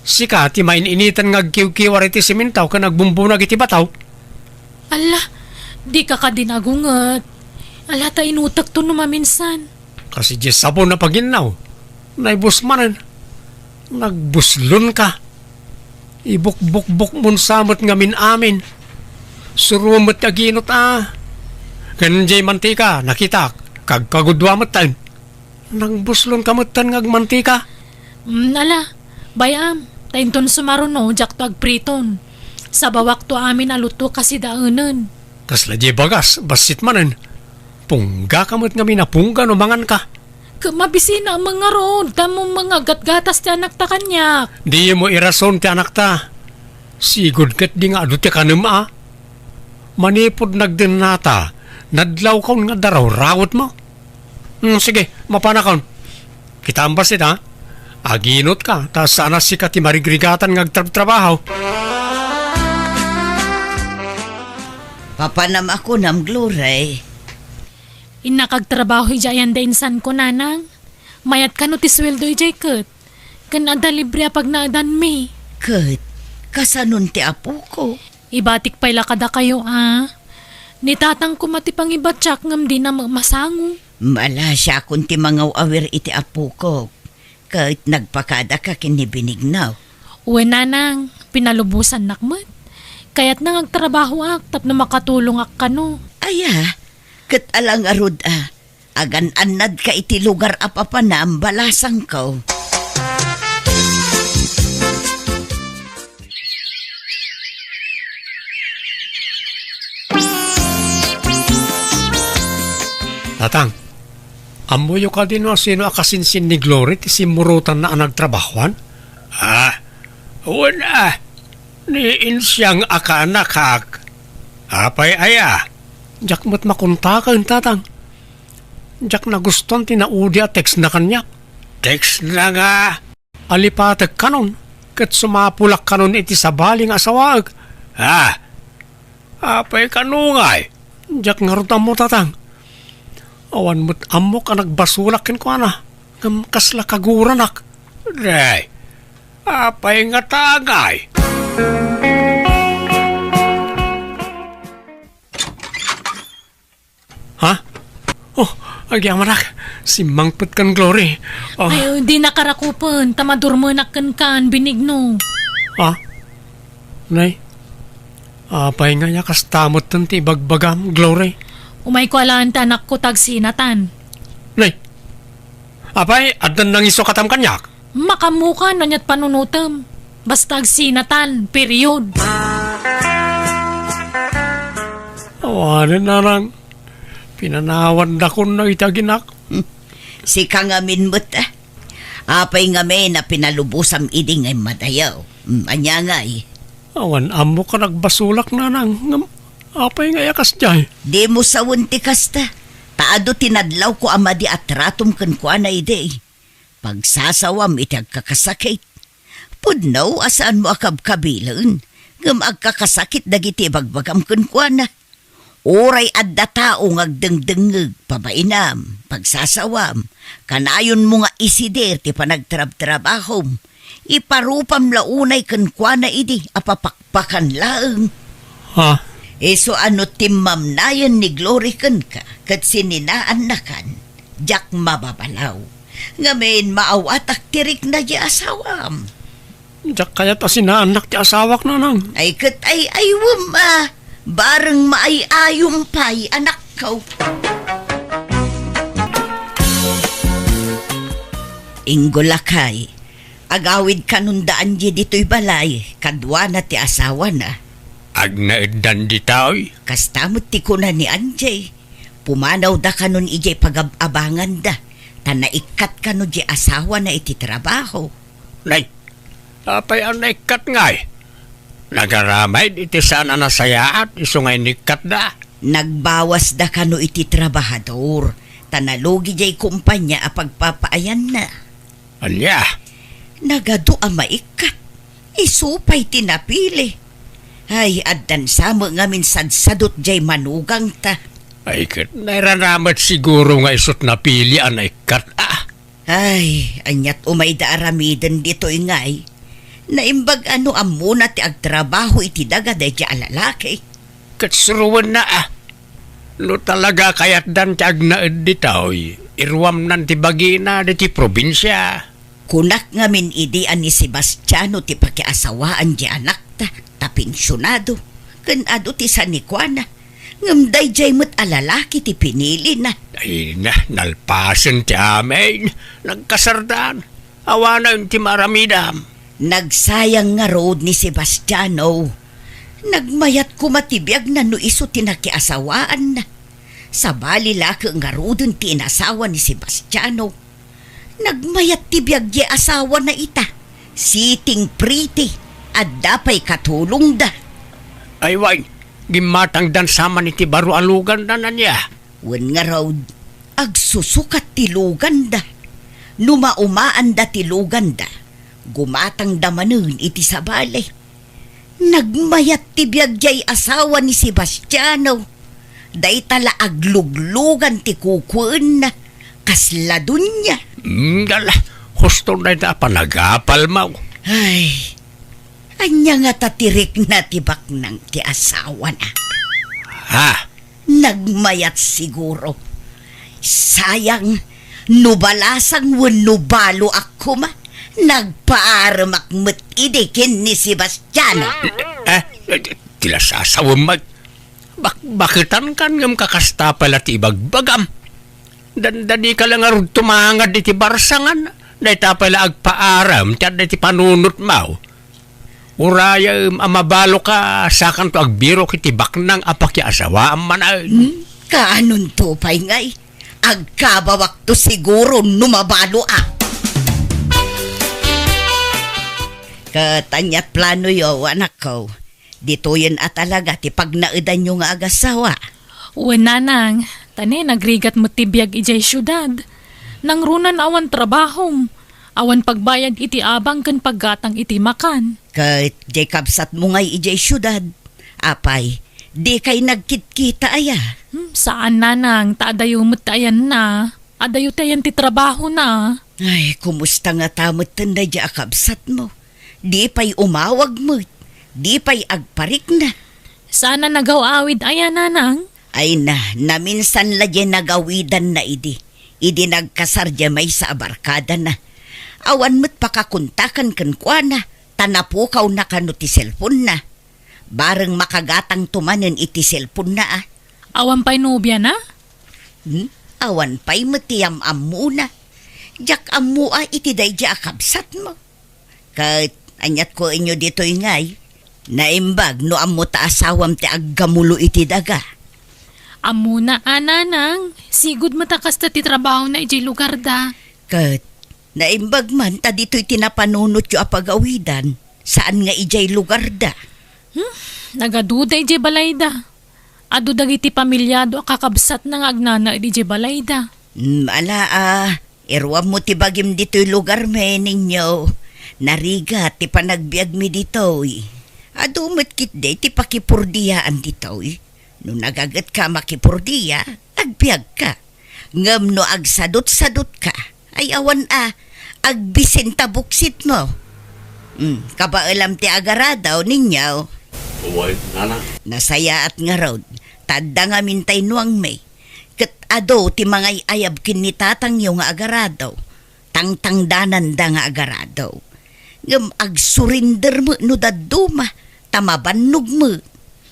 Sika ti main-initan nga agkiwkiwar iti simentaw ken agbumbunag iti bataw? Alla, dika kadi nagunget. Alla, ta inutekto no maminsan. Kas idiay sabon a paginnaw, naibus manen. Nagbuslon ka. Ibukbukbukmon sa met ngamin amin. Suruam met ti aginot a. Ken diay mantika, nakitak, kagkagudua metten. Nagbuslon ka metten nga agmantika. Mm, ala, bay-am, ta inton sumaruno, diakto agpriton. Sabawakto amin a luto kasidaenen. Kasla diay bagas, bassit manen. Pungga ka met ngamin a pungga no mangan ka. Ket mabisina a mangarod, ta mo mangagatgatas ti anakta kaniak. Dimo irason ti anakta. Sigud ket di nga adu ti kanem a. Manipud nagdennata, nadlawkon nga darawrawetmo. Hmm, sige, mapanakon. Kitaem bassit, ha? Aginot ka, ta saan a sika ti marigrigatan nga agtrabtrabaho. Papanam a kunam, Glory. Innak agtrabaho idiay ayan da insanko, nanang. Mayat kano ti sueldo idiay ket. Ken adda libre a pagnaedanmi. Ket, kasanon ti apoko? Ibatik pay la kadakayo a. Ni tatang koma ti pangibatiak ngem dina met masango. Malasiakon ti mangaw-awir iti apokok. Ket nagpakadaka ken ni Benigno. Wen, nanang, pinalubosannak met. Kayatna nga agtrabahoak tapno makatulongak kano. Aya, ket ala ngarud a, agan-annadka iti lugar a papanam, balasangko. Tatang, ammoyo kadi no asino a kasinsin ni Glory ti simmurotanna a nagtrabahoan? Ah, wen a, ni insiang a kaanakak. Apay aya? Diak met makontaken, Tatang. Diak nagustuan ti naudi a textna kaniak. Textna nga? Alipatek kanon, ket sumapulak kanon iti sabali nga asawaek. Ah, apay kano ngay? Diak ngarud ammo, Tatang. Awan met ammok a nagbasolak kenkuana, ngem kasla kaguranak. Day, apay ngata ngay? Ha? Oh, agyamanak. Simmangpet kan Glory. Oh. Ay, di nakarakupen, ta madurmenak kenkan, Benigno. Ha? Nay, apay nga ya kasta metten ti ibagbagam, Glory? Umayko alaen ti anakko ta agsinatan. Nay, apay, addan nangisukatam kaniak? Makaammokan no aniat panunotem. Basta agsinatan, period. Awanen, Nanang. Pinanawandakon dagiti aginak. Sika ngamin met, ah. Apay ngamin a pinalubosam idi nga immadayo? Mm, ania ngay? Awan ammok a nagbasolak, nanang, ngem apay ngay a kasdiay? Dimo sawen ti kasta, ta adu ti nadlawko a madi a tratom kenkuana idi. Pagsasawam iti agkakasakit. Pudno a saanmo a kabkabilen, ngem agkakasakit dagiti ibagbagam kenkuana. Uray adda tao nga agdengdengngeg, pabainam, pagsasawam, kanayonmo nga isider ti panagtrabtrabahom. Iparupam la unay kenkuana idi a papakpakan laeng. Ha? Isu a no timmamnayen ni Glory kenka ket sininaannakan, diak mababalaw. Ngamin, maawatak ti rikna ti asawam. Diak kayat a sinaannak ti asawak, nanang. Ay, ket ay-aywem a, bareng maay-ayom pay, anakko. Inggo lakay, agawid kanon da Angie ditoy balay, kaduana ti asawana. Agnaeddan ditoy? Kasta met ti kuna ni Angie. Pumanawda kanon idiay pagab-abanganda, ta naikkat kano di asawana iti trabaho. Nay, apay a naikkat ngay? Nagaramid iti saan a nasayaat isu nga inikkatda. Nagbawasda kano iti trabahador, ta nalugi diay kumpanya a pagpapaayanna. Ania? Nagadu a maikkat. Isu pay ti napili. Ay, addan sa met ngamin sadsadot diay manugangta. Ay, ket nairana met siguro nga isut napili a naikkat, a. Ay, aniat umayda aramiden ditoy ngay? Naimbag a no ammona ti agtrabaho iti daga daydiay a lalaki. Ket suroenna, a. No talaga kayatdan ti agnaed ditoy, iruamnan ti bagina ditoy probinsia. Kunak ngamin idi a ni Sebastiano ti pakiasawaan ti anakta, ta pensionado, ken adu ti sanikuana. Ngem daydiay met a lalaki ti pinilina. Ay na, nalpasen ti amin. Nagkasardan. Awanen ti maaramidam. Nagsayang ngarud ni Sebastiano. Nagmayat koma ti biagna no isu ti nakiasawaanna. Sabali la ket ngaruden ti inasawa ni Sebastiano. Nagmayat ti biag ti asawana ita. Sitting pretty. Adda pay katulongda. Ay wen, gimmatangdan sa man iti baro a luganda, ania? Wen ngarud, agsusukat ti luganda. No maumaanda ti luganda, gumatangda manen iti sabali. Nagmayat ti biag diay asawa ni Sebastiano. Dayta la agluglugan ti kukuenna. Kasla dunia. Mm, dala, husto dayta a panagapalmo. Ay, ania ngata ti rikna ti baknang ti asawana? Ha? Nagmayat siguro. Sayang, no balasang wenno baloak koma, nagpaaremak met idi ken ni Sebastiano. Eh, eh, ti la sasawem met. Bakbaketankan ngem kakasta pay la ti ibagbagam. Dandani ka la ngarud tumangad iti barsangan. Dayta pay la agpaarem ti adda iti panunotmo. Urayem a mabaloka, sakanto agbirok iti baknang a pakiasawaam manen. Hmm? Kaanonto pay ngay? Agkabawakto siguro no mabaloak. Ket aniat planoyo, anakko? Ditoyen a talaga ti pagnaedanyo nga agasawa? Wen, nanang, ta ne, nagrigat met ti biag idiay siudad. Nangruna awan trabahom. Awan pagbayad iti abang ken paggatang iti makan. Ket diay kabsatmo ngay idiay siudad? Apay, dikay nagkitkita aya? Hmm, saan, nanang, ta adayo met ti ayanna. Adayo ti ayan ti trabahona. Ay, kumusta ngata metten daydiay a kabsatmo? Di pay umawag met, di pay agparikna. Saan a nagaw-awid aya, nanang? Ay na, naminsan la diay nagawidanna idi, idi nagkasar diay maysa a barkadana. Awan met pakakontakan kenkuana, ta napukawna kano ti selponna. Bareng makagatangto manen iti selponna, a. Awan pay nobiana? Hmm? Awan pay met ti am-ammona. Diak ammo a iti daydiay a kabsatmo. Ket aniat kuenyo ditoy ngay? Naimbag no ammo ta asawam ti aggamulo iti daga. Ammona a, nanang, sigud met a kasta ti trabahona idiay lugarda. Ket Naimbag man ta ditoy ti napanunotyo a pagawidan, saan nga idiay lugarda. Hmm, nagaduda idiay balayda. Adu dagiti pamiliado a kakabsatna nga agnanaed idiay balayda. Hmm, ala a, iruammo ti bagim ditoy lugarmi, Ninyo. Narigat ti panagbiagmi ditoy. Adu met ketdi ti pakipurdiyaan ditoy. No nagagetka a makipurdia, agbiagka. Ngem no agsadutsadutka, ay awan a, agbisin ta buksitmo. Hmm, kabaelam ti agaradaw, Ninyo. Uy, nana. Nasayaat ngarud, ta adda ngamin tay nuangmi. Ket adu ti mangay-ayab ken ni tatangyo nga agaradaw. Tangtangdananda nga agaradaw. Ngem agsurrender met no dadduma, ta mabannog met.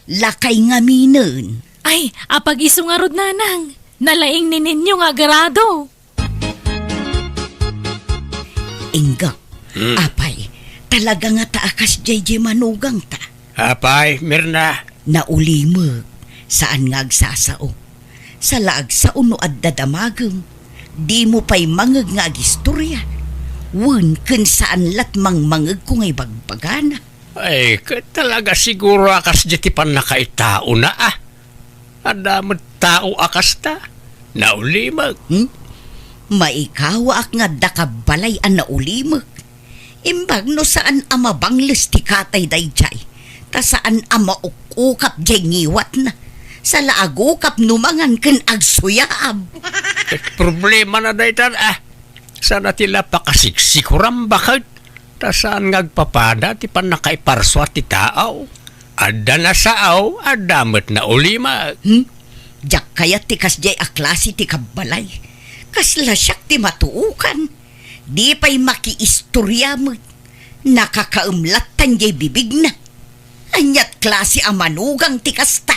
Lakay ngaminen. Ay, apag-isu ngarud, Nanang. Nalaing ni Ninyo nga agarado. Ingga, Hmm. apay, talaga nga ta a kasdiay diay manugangta. Apay, Mirna. Naulimek, saan nga agsasao. Sala agsao no adda damagem, dimo pay mangngeg nga agistoria. Wen ken saan lat mangmangngegko nga ibagbagana. Ay, ket talaga siguro a kasdiay ti pannakaitaona, a. Adda met tao a kasta. Naulimek. Hmm? Maikawaak nga adda kabbalay a naulimek. Imbag no saan a mabangles ti katay daydiay, ta saan a mauk-ukap diay ngiwatna. Sala agukap no mangan ken agsuyaab. Ket problemana dayta, a. Saan a ti la pakasiksikuran baket, ta saan nga agpapada ti pannakaiparsua ti tao. Adda nasao, adda met naulimek. Hmm? Diak kayat ti kasdiay a klase ti kabbalay. Kasla siak ti matuokan. Di pay makiistoria met. Nakakaem lattan diay bibigna. Aniat klase a manugang ti kasta?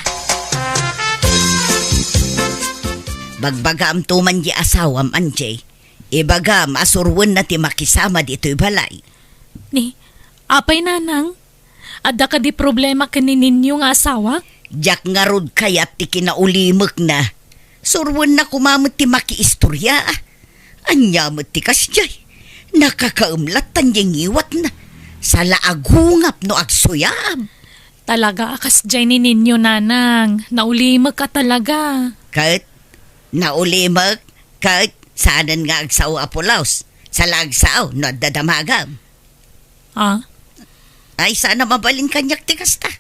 Bagbagaamto man diay asawam, Angie. Ibagam a suroenna ti makisama ditoy balay. Ni, apay, Nanang? Adda kadi problema ken ni Ninyo nga asawa? Diak ngarud kayat ti kinaulimekna. Suroenna koma met ti makiistoria. Ania met ti kasdiay? Nakakaem lattan diay ngiwatna. Sala agungap no agsuyaab. Talaga a kasdiay ni Ninyo, Nanang. Naulimek a talaga. Ket, naulimek, ket saanen nga agsao a pulos. Sala agsao no adda damagam. Ah? Ay, saan a mabalin kaniak ti kasta.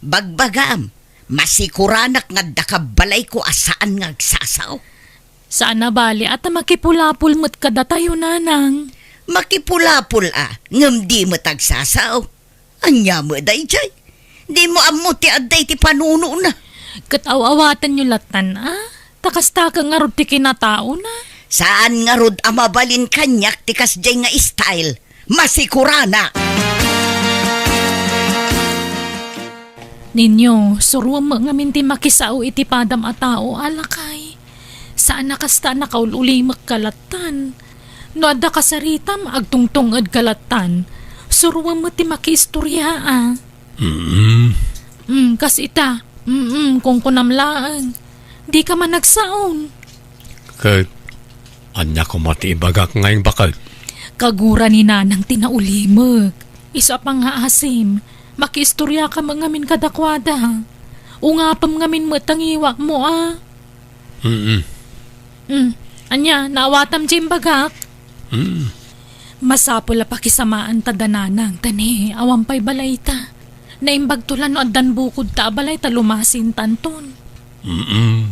Bagbagaam, masikuranak nga adda kabbalayko a saan nga agsasao. Saan a bali a ta makipulapol met kadatayo, Nanang. Makipulapol a, ngem di met agsasao. Ania met daydiay? Dimo ammo ti adda iti panunona. Ket aw-awatenyo lattan, a? Ta kasta ket ngarud ti kinataona. Saan ngarud a mabalin kaniak ti kasdiay nga style. Masikuranak! Ninyo, suroem met ngamin ti makisao iti padam a tao, a lakay. Saan a kasta a nakaul-ulimek ka lattan. No adda kasaritam, agtungtung-ed ka lattan. Suroem met ti makiistoria, a. Mm. Mm, kas ita. Mm, kunkunam laeng. Dika man agsaon. Ket, ania koma ti ibagak nga imbakad? Kagura ni Nanang ti naulimek. Isu a pangngaasim, makiistoriaka met ngamin kadakuada. Ungapem ngamin met ta ngiwatmo, a. Mm. Mm. Ania, naawatam ti imbagak? Mm. Masapul a pakisamaanta da Nanang, ta ni awan pay balayta. Naimbagto la no addan bukodta a balay ta lumasintanton. Mm.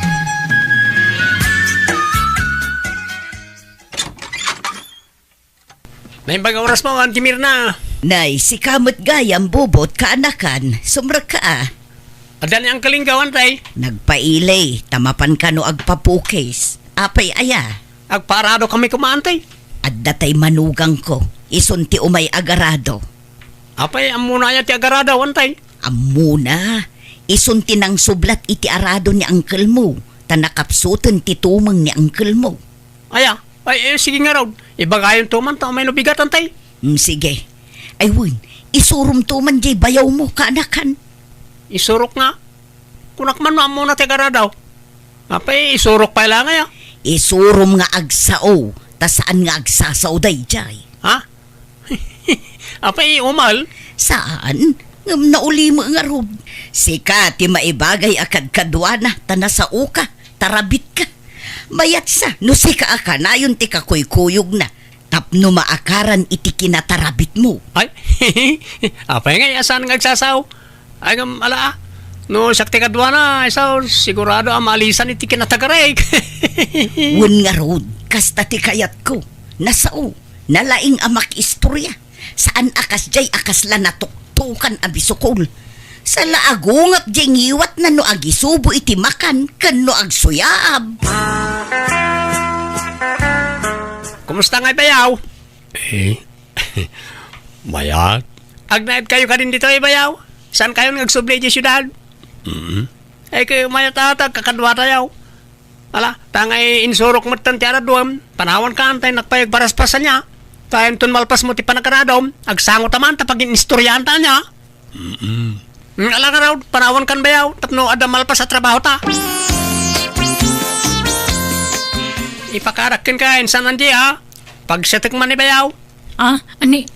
Naimbag a orasmo, Auntie Mirna. Nay, sika met gayam, Bobot, kaanakan. Sumrekka a. Adda ni Uncle Ingaw, Antay? Nagpaili, ta mapan kano agpapukis. Apay aya? Agpaarado kami koma, Antay. Adda tay manugangko. Isun ti umay agarado. Apay, ammona aya ti agarado, Antay? Ammona. Isun ti nangsublat iti arado ni uncle mo, ta nakapsuten ti tumeng ni uncle mo. Aya, ay, eh, sige ngarud. Ibagayonto man ta umay no bigat, Antay. Mm, sige. Ay, wen, isuromto man diay bayawmo, kaanakan. Isurok nga? Kunak man no ammona ti agarado. Apay, isurok pay la nga aya? Isurom nga agsao Ta saan nga agsasao daydiay. Ha? Apay, umel? Saan? Ngem nauli met ngarud. Sika ti maibagay a kadkaduana, ta nasaoka, tarabitka. Mayatsa, no sika a kanayon ti kakuykuyogna, tapno maakaran iti kinatarabitmo. Ay, apay ngay a saan nga agsasao? Ay, ngem, ala, ah. No siak ti kaduana, ay sao, sigurado a maalisan iti kinatagarik. Wen ngarud, kasta ti kayatko. Nasao, nalaing a makiistorya. Saan a kasdiay a kasla natuktokan a bisukol. Saan la a gungap diay ngiwatna no agisubo iti makan ken no agsuyaab. Kumusta ngay, bayaw? Eh, mayat. Agnaed kayo kadin ditoy, bayaw? Saan kayo nga agsubli iti siudad? Mm. Eh, kay mayat ata, kakaduatayo. Ala, ta ngay insurok metten ti araduem, panawankan, tay nakpayag paraspasan niya. Ta inton malpasmo ti panagaradom, agsangotaman, ta pagin-istoryaanta niya. Mm-mm. Mm, ala ngarud, panawankan bayaw, tapno adda malpas a trabahota. Ipakarak kenka, insan Angie, ha? Pagsiatek man ni bayaw. Ah, ani,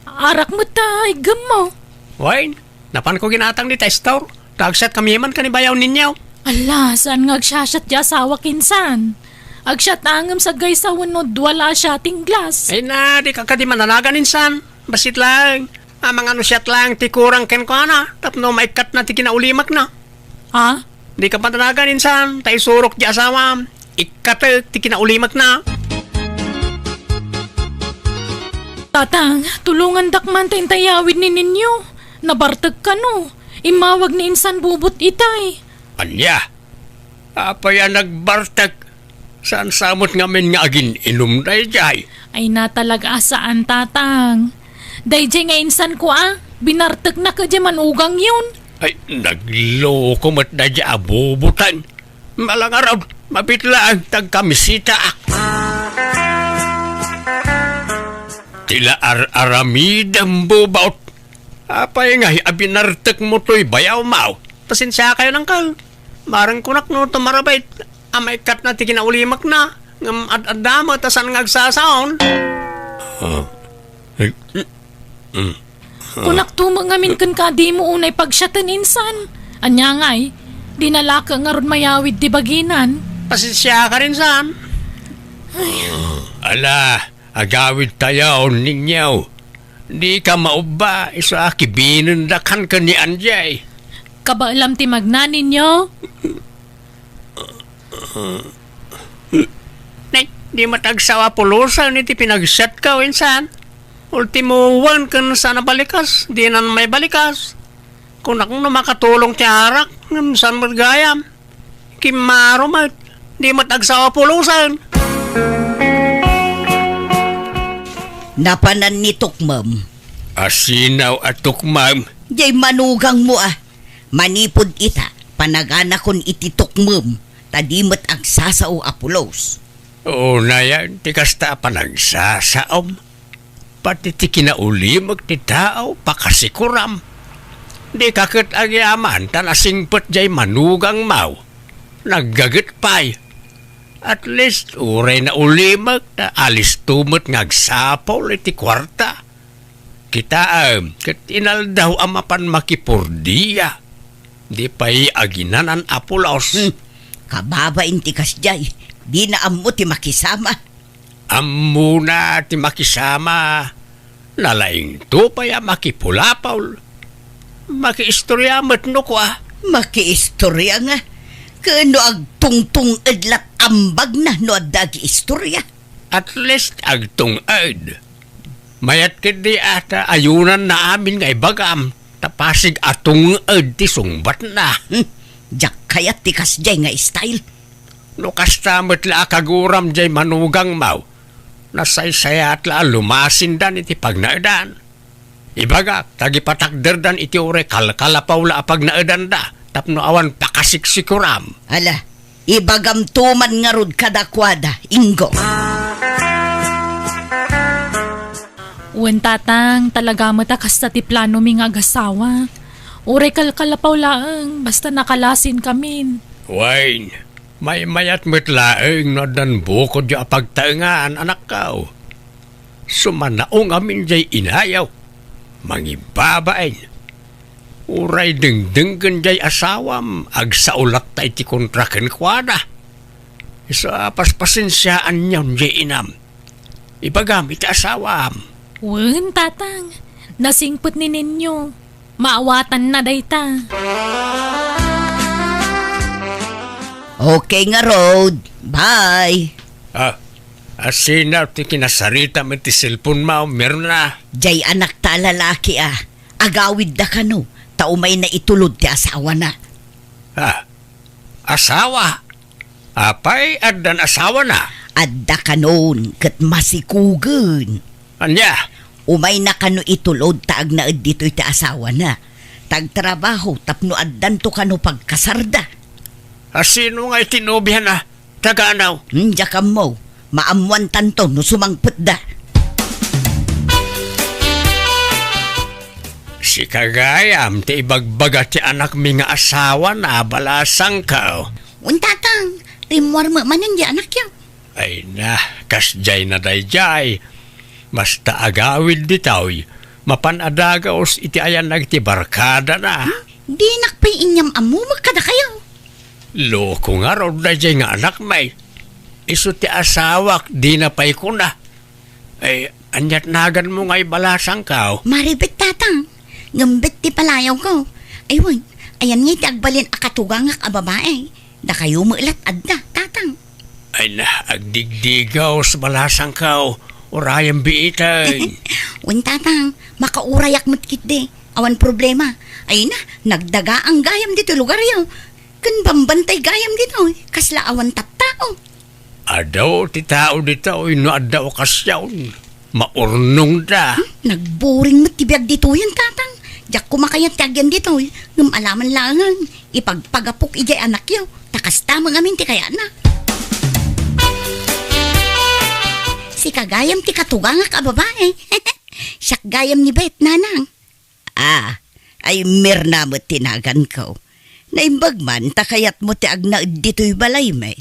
arak met ta iggemmo. Wen, napanko ginatang dita store. Ta agsiat kami man ken ni bayaw ninyo. Ala, saan nga agsiasiat ti asawak insan? Agsiat ngem saggaysa wenno dua la a siating glass. Ay na, dika kadi mananagan insan. Bassit laeng. Amangan no siak laeng ti kurang kenkuana, tapno maikkatna ti kinaulimakna. Ha? Dika mananagan insan, ta isurok ti asawam. Ikkatek ti kinaulimakna. Tatang, tulongandak man ta intayawid ni Ninyo. Nabartek kano. Immawag ni insan bubot itay. Ania? Apay a nagbartek? Saan sa met ngamin nga agin-inum daydiay? Ay, natalag a saan, Tatang. Daydiay nga insanko a, binartekna ket diay manugangyon. Ay, nagloko met daydiay a bubutan. Malangarod, mabit laeng ta agkamisitaak. Ti la ar-aramidem, bubot. Apay ngay a binartekmo toy bayawmaw? Pasensiakayon, Uncle. Bareng kunak no tumarabit a maikkatna ti kinaulimakna, ngem ad-adda met a saan nga agsasaon. Ah. Eh, mm, mm. Kunakto met ngamin kenka a dimo unay pagsiaten insan. Ania ngay, dina la ket ngarud mayawid ti baginan. Pasensiaka insan. Ala, agawidtayo, Ninyo. Dika maubba, isu a kibinendak ken ni Angie. Kabaelam ti magna, Ninyo. Nay, di met agsao a pulosen iti pinagsiatko, insan. Ultimo wen ken saan a balikas, dinan maibalikas. Kunak no makatulong ti arak, ngem saan met gayam. Kimmaro met, di met agsao a pulosen. Napanan ni Tukmem. Asinaw a Tukmem? Diay manugangmo a. Manipud ita, panaganakon iti Tukmem, ta di met agsasao a pulos. Unayen ti kasta a panagsasaom. Pati ti kinaulimek ti tao, pakasikuram. Dika ket agyaman ta nasingpet diay manugangmaw. Naggaget pay. At least, uray naulimek, ta alisto met nga agsapul iti kuarta. Kitaem, ket inaldaw a mapan makipurdia. Di pay aginanan a pulos. Hmm. Kababain ti kasdiay, dina ammo ti makisama. Ammona ti makisama. Nalaingto pay a makipulapol. Makiistoria met no kua. Makiistoria nga. Ken no agtungtung-ed lat ambagna no adda agiistoria. At least agtung-ed. Mayat ketdi a ta ayunanna amin nga ibagam, ta pasig a tung-ed ti sungbatna. Hmm, diak kayat ti kasdiay nga style. No kasta met la a kaguram diay manugangmaw, nasaysayaat la a lumasindan iti pagnaedan. Ibagak, ta agipatakderdan iti uray kalkalapaw la a pagnaedanda, tapno awan pakasiksikuram. Ala, ibagamto man ngarud kadakuada, Inggong. Wen, Tatang, talaga met a kasta ti planomi nga agasawa. Uray kalkalapaw laeng, basta nakalasinkamin. Wen, Maymayat met laeng no addan bukodyo a pagtaengan, anakko. Sumanaong amin jay inayo, mangibabain. Uray dengdenggen jay asawam, agsaolak ta iti kontra kenkuana. Isu a paspasensiaanyon jay inam. Ibagam iti asawam. Wen, Tatang. Nasingpet ni Nenyo. Maawatanna dayta. Okay ngarud. Bye. Ah, asino ti kinasaritam iti cellphone mo, Mirna? Jay anakta a lalaki a. Agawidda kano, ta umayna itulod ti asawana. Ah, asawa? Apay, addan asawana? Adda kanon, ket masikugen. Ania? Umayna kano itulod ta agnaed ditoy ti asawana. Ta agtrabaho tapno addanto kano pagkasarda. Asino nga iti nobiana? Taga anaw? Hmm, diak ammo. Maammoantanto no sumangpetda. Sika gayam ti ibagbaga ti anakmi nga asawana, balasangko. Wen, Tatang, rimmuar met manen di anakyo. Ay na, kasdiay na daydiay. Basta agawid ditoy, mapan a dagus iti ayan dagiti barkadana. Hmm? Dinak pay inyam-ammumek kadakayo. Loko ngarud daydiay nga anakmi. Isu ti asawak, dina pay kuna. Ay, aniat naganmo ngay balasangko? Maribet, Tatang. Ngem bet ti palayawko. Ay, wen, ayan ngay ti agbalin a katugangak a babae. Dakayo met lat adda, Tatang. Ay na, agdigdigaw sa balasangko. Urayan biiten. Wen, Tatang, makaurayak met ketdi. Awan problema. Ay na, nagdagaang gayam ditoy lugaryo. Ken bambantay gayam ditoy, kasla awan tattao. Adu ti tao ditoy no adda okasion. Maurnongda. Hmm, nagboring met ti biag ditoyen, Tatang. Diak kumakayat ti agyan ditoy, ngem alaman laengen, ipagpagapok idiay anakyo, ta kasta met ngamin ti kayatna. Sika gayam ti katugangak a babae. Siak gayam ni Bet, Nanang. Ah, ay Mirna met ti naganko. Naimbag man ta kayatmo ti agnaed ditoy balaymi.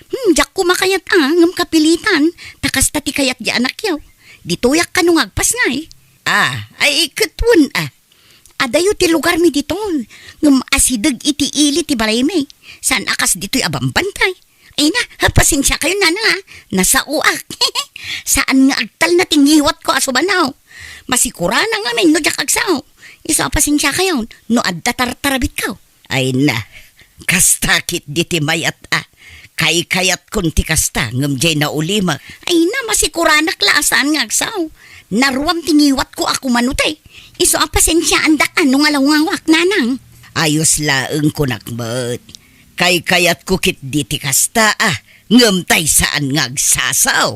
Hmm, diak kumakayat a, ngem kapilitan, ta kasta ti kayat di anakyo. Ditoyak kano nga agpasngay. Ah, ay ket wen a. Adayo ti lugarmi ditoy, ngem asideg iti ili ti balaymi. Saan a kas ditoy a bambantay. Ay na, pasensiakayon, Nanang, a. Nasaoak. Saan nga agtalna ti ngiwatko a sumanaw. Masikuranak ngamin no diak agsao. Isu a pasensiakayon no adda tartarabitko. Ay na, kasta ketdi ti mayat a. Kaykayatkon ti kasta, ngem diay naulimek. Ay na, masikuranak la a saan nga agsao. Naruam ti ngiwatko a kumano ti. Isu a pasensiaandak a no ngalawngawak, Nanang. Ayos laeng kunak met. Kaykayatko ketdi ti kasta a, ngem tay saan nga agsasao.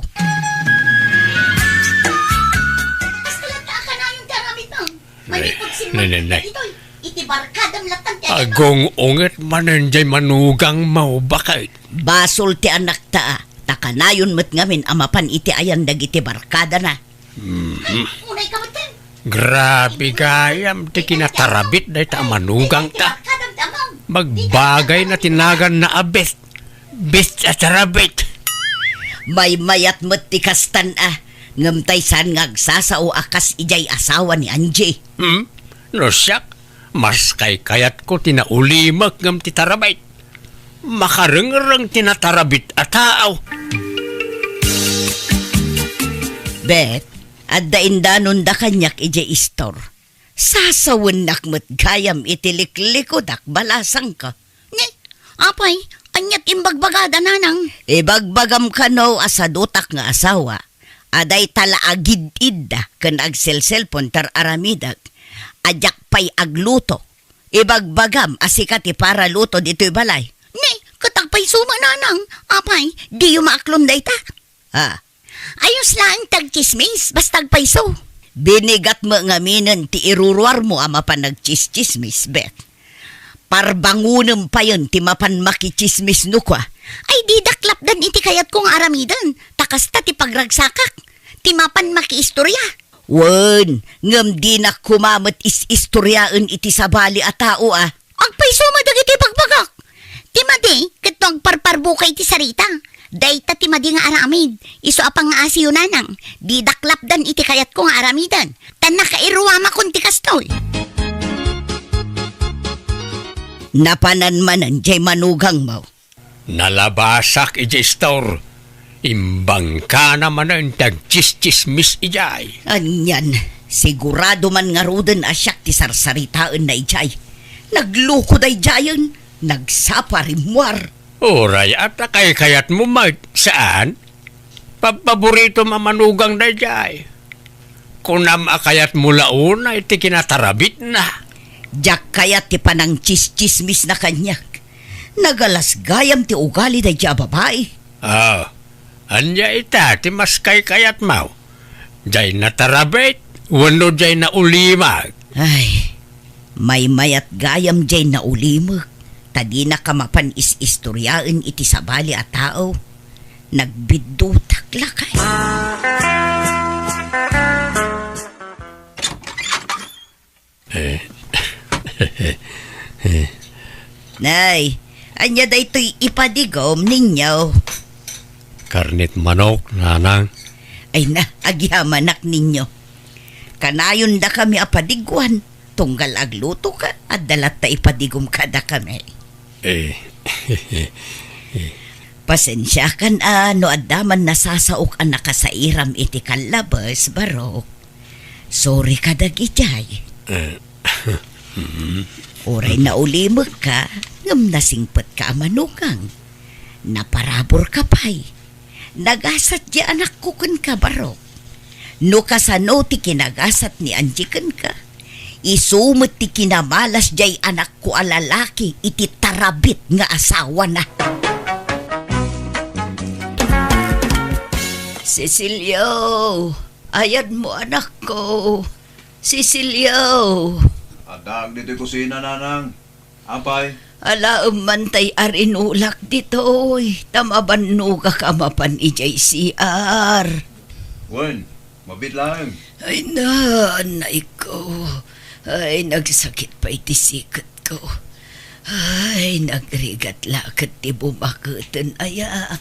Kastoy latta a kanayon ti aramidmo. Manipud simmanka ditoy, iti barkadam latta ti aramidmo. Agung-unget manen diay manugangmo, baket. Basol ti anakta a, ta kanayon met ngamin a mapan iti ayan dagiti barkadana. Mhm. Unay ka met ken. Grabe gayam ti kinatarabit dayta a manugangta. Magbagayna ti naganna a bet. Bet a tarabit. Maymayat met ti kastan a. Ngem tay saan nga agsasao a kas idiay asawa ni Angie. Hmm? No siak, mas kaykayatko ti naulimek ngem ti tarabit. Makarengreng ti natarabit a tao. Bet, adda indanonda kaniak idiay istor. Sasawennak met gayam iti liklikudak, balasangko. Ni, apay, aniat imbagbagada, Nanang? Ibagbagam kano a sadutak nga asawa, a dayta la agid-idda ken agselselpon ti ar-aramidek, a diak pay agluto. Ibagbagam a sika ti paraluto ditoy balay. Ni, ket agpayso met, Nanang. Apay, diyo maaklon dayta? Ha? Ayos laeng ti agtsismis, basta agpayso. Binigat met ngaminen ti iruruarmo a mapan agtsistsismis, Bet. Parbangonem payen ti mapan makitsismis no kua. Ay, didak lapdan iti kayatko nga aramiden, ta kasta ti pagragsakak, ti mapan makiistoria. Wen, ngem dinak koma met is-istoriaen iti sabali a tao a. Agpayso met dagiti bagbagak. Ti madi, ket no agparparbuka iti sarita. Dayta ti madi nga aramid. Isu a pangngaasiyo, nanang. Didak lapdan iti kayatko nga aramiden. Ta nakairuamakon ti kastoy. Napanan manen jay manugangmo. Nalabasak idiay istor. Imbangkana manen ti agtsistsismis idiay. Anian, sigurado man ngaruden a siak ti sarsaritaenna idiay. Nagluko daydiayen, nagsapa rimmuar. Uray, at a kaykayatmo met, saan? Pabpaboritom a manugang daydiay. Kunam a kayatmo la unay ti kinatarabitna. Diak kayat ti panangtsistsismisna kaniak. Nagalas gayam ti ugali daydiay a babai. Ah, ania ita ti mas kaykayatmo? Jay natarabit wenno jay naulimek? Ay, maymayat gayam jay naulimek, ta dinak a mapan is-istoriaen iti sabali a tao. Nagbiddutak lakay. Eh. Nay, ania daytoy ipadigom ninyo? Karnet manok, nanang. Ay na, agyamanak ninyo. Kanayon dakami a padiguan, tunggal aglutoka, adda latta ipadigom kadakami. Eh. Pasensiakan a no adda man nasasaok a nakasairam iti kallabes, Barok. Sorry kadagidiay. Eh. Uray naulimekka, ngem nasingpetka a manugang. Naparaburka pay. Nagasat diay anakko kenka, Barok. No kasano ti kinagasat ni Angie kenka, isu met ti kinamalas diay anakko a lalaki iti tarabit nga asawana. Cecilio, ayadmo, anakko. Cecilio. Addaak ditoy kusina, nanang. Apay? Alaem man tay arinulak ditoy, ta mabannogak a mapan idiay C R. Wen, mabiit laeng. Ay na, anayko. Ay, nagsakit pay ti siketko. Ay, nagrigat la ket ti bumaketen aya.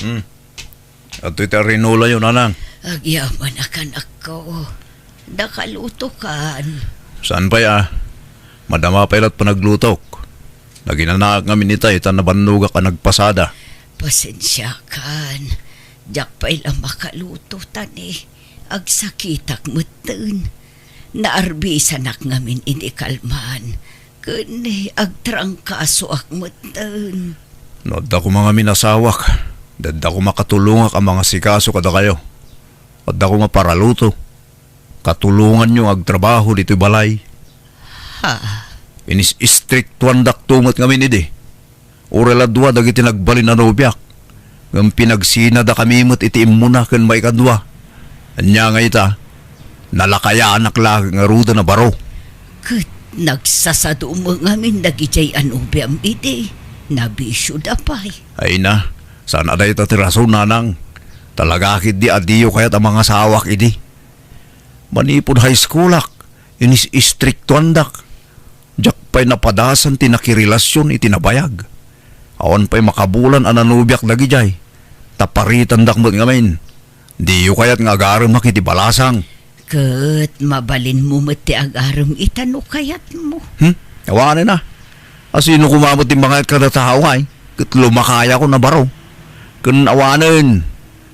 Hmm. Adtoy ti arinulayo, nanang. Agyamanak, anakko. Nakalutokan. Saan pay a? Madama pay la't panaglutok. Naginanaak ngamin itay ta nabannogak a nagpasada. Pasensiakan. Diak pay la makaluto, ta ni agsakitak metten. Naarbisanak ngamin idi kalman, ken agtrangkasoak metten. No adda koma ngamin asawak, adda koma katulongak a mangasikaso kadakayo. Adda koma paraluto, katulonganyo nga agtrabaho ditoy balay. Ha? Inis-istriktuandakto met ngamin idi. Uray la dua dagiti nagbalin a nobiak, ngem pinagsinadakami met iti immuna ken maikadua. Ania nga ita, nalakayanak la ngaruden a baro. Ket nagsasadu met ngamin dagidiay a nobiam idi, nabisioda pay. Ay na, saan a dayta ti rason, nanang. Talaga ketdi a diyo kayat a mangasawak idi. Manipud high schoolak, inis-istriktuandak. Diak pay napadasan ti nakirelasion iti nabayag. Awan pay makabulan a nanobiak dagidiay. Ta paritandak met ngamin. Diyo kayat nga agaremak iti balasang. Ket mabalinmo met ti agarem ita no kayatmo. Hmm? Awanen a. Asino koma met ti mangayat kada tao ngay? Ket lumakayakon a baro. Ken awanen,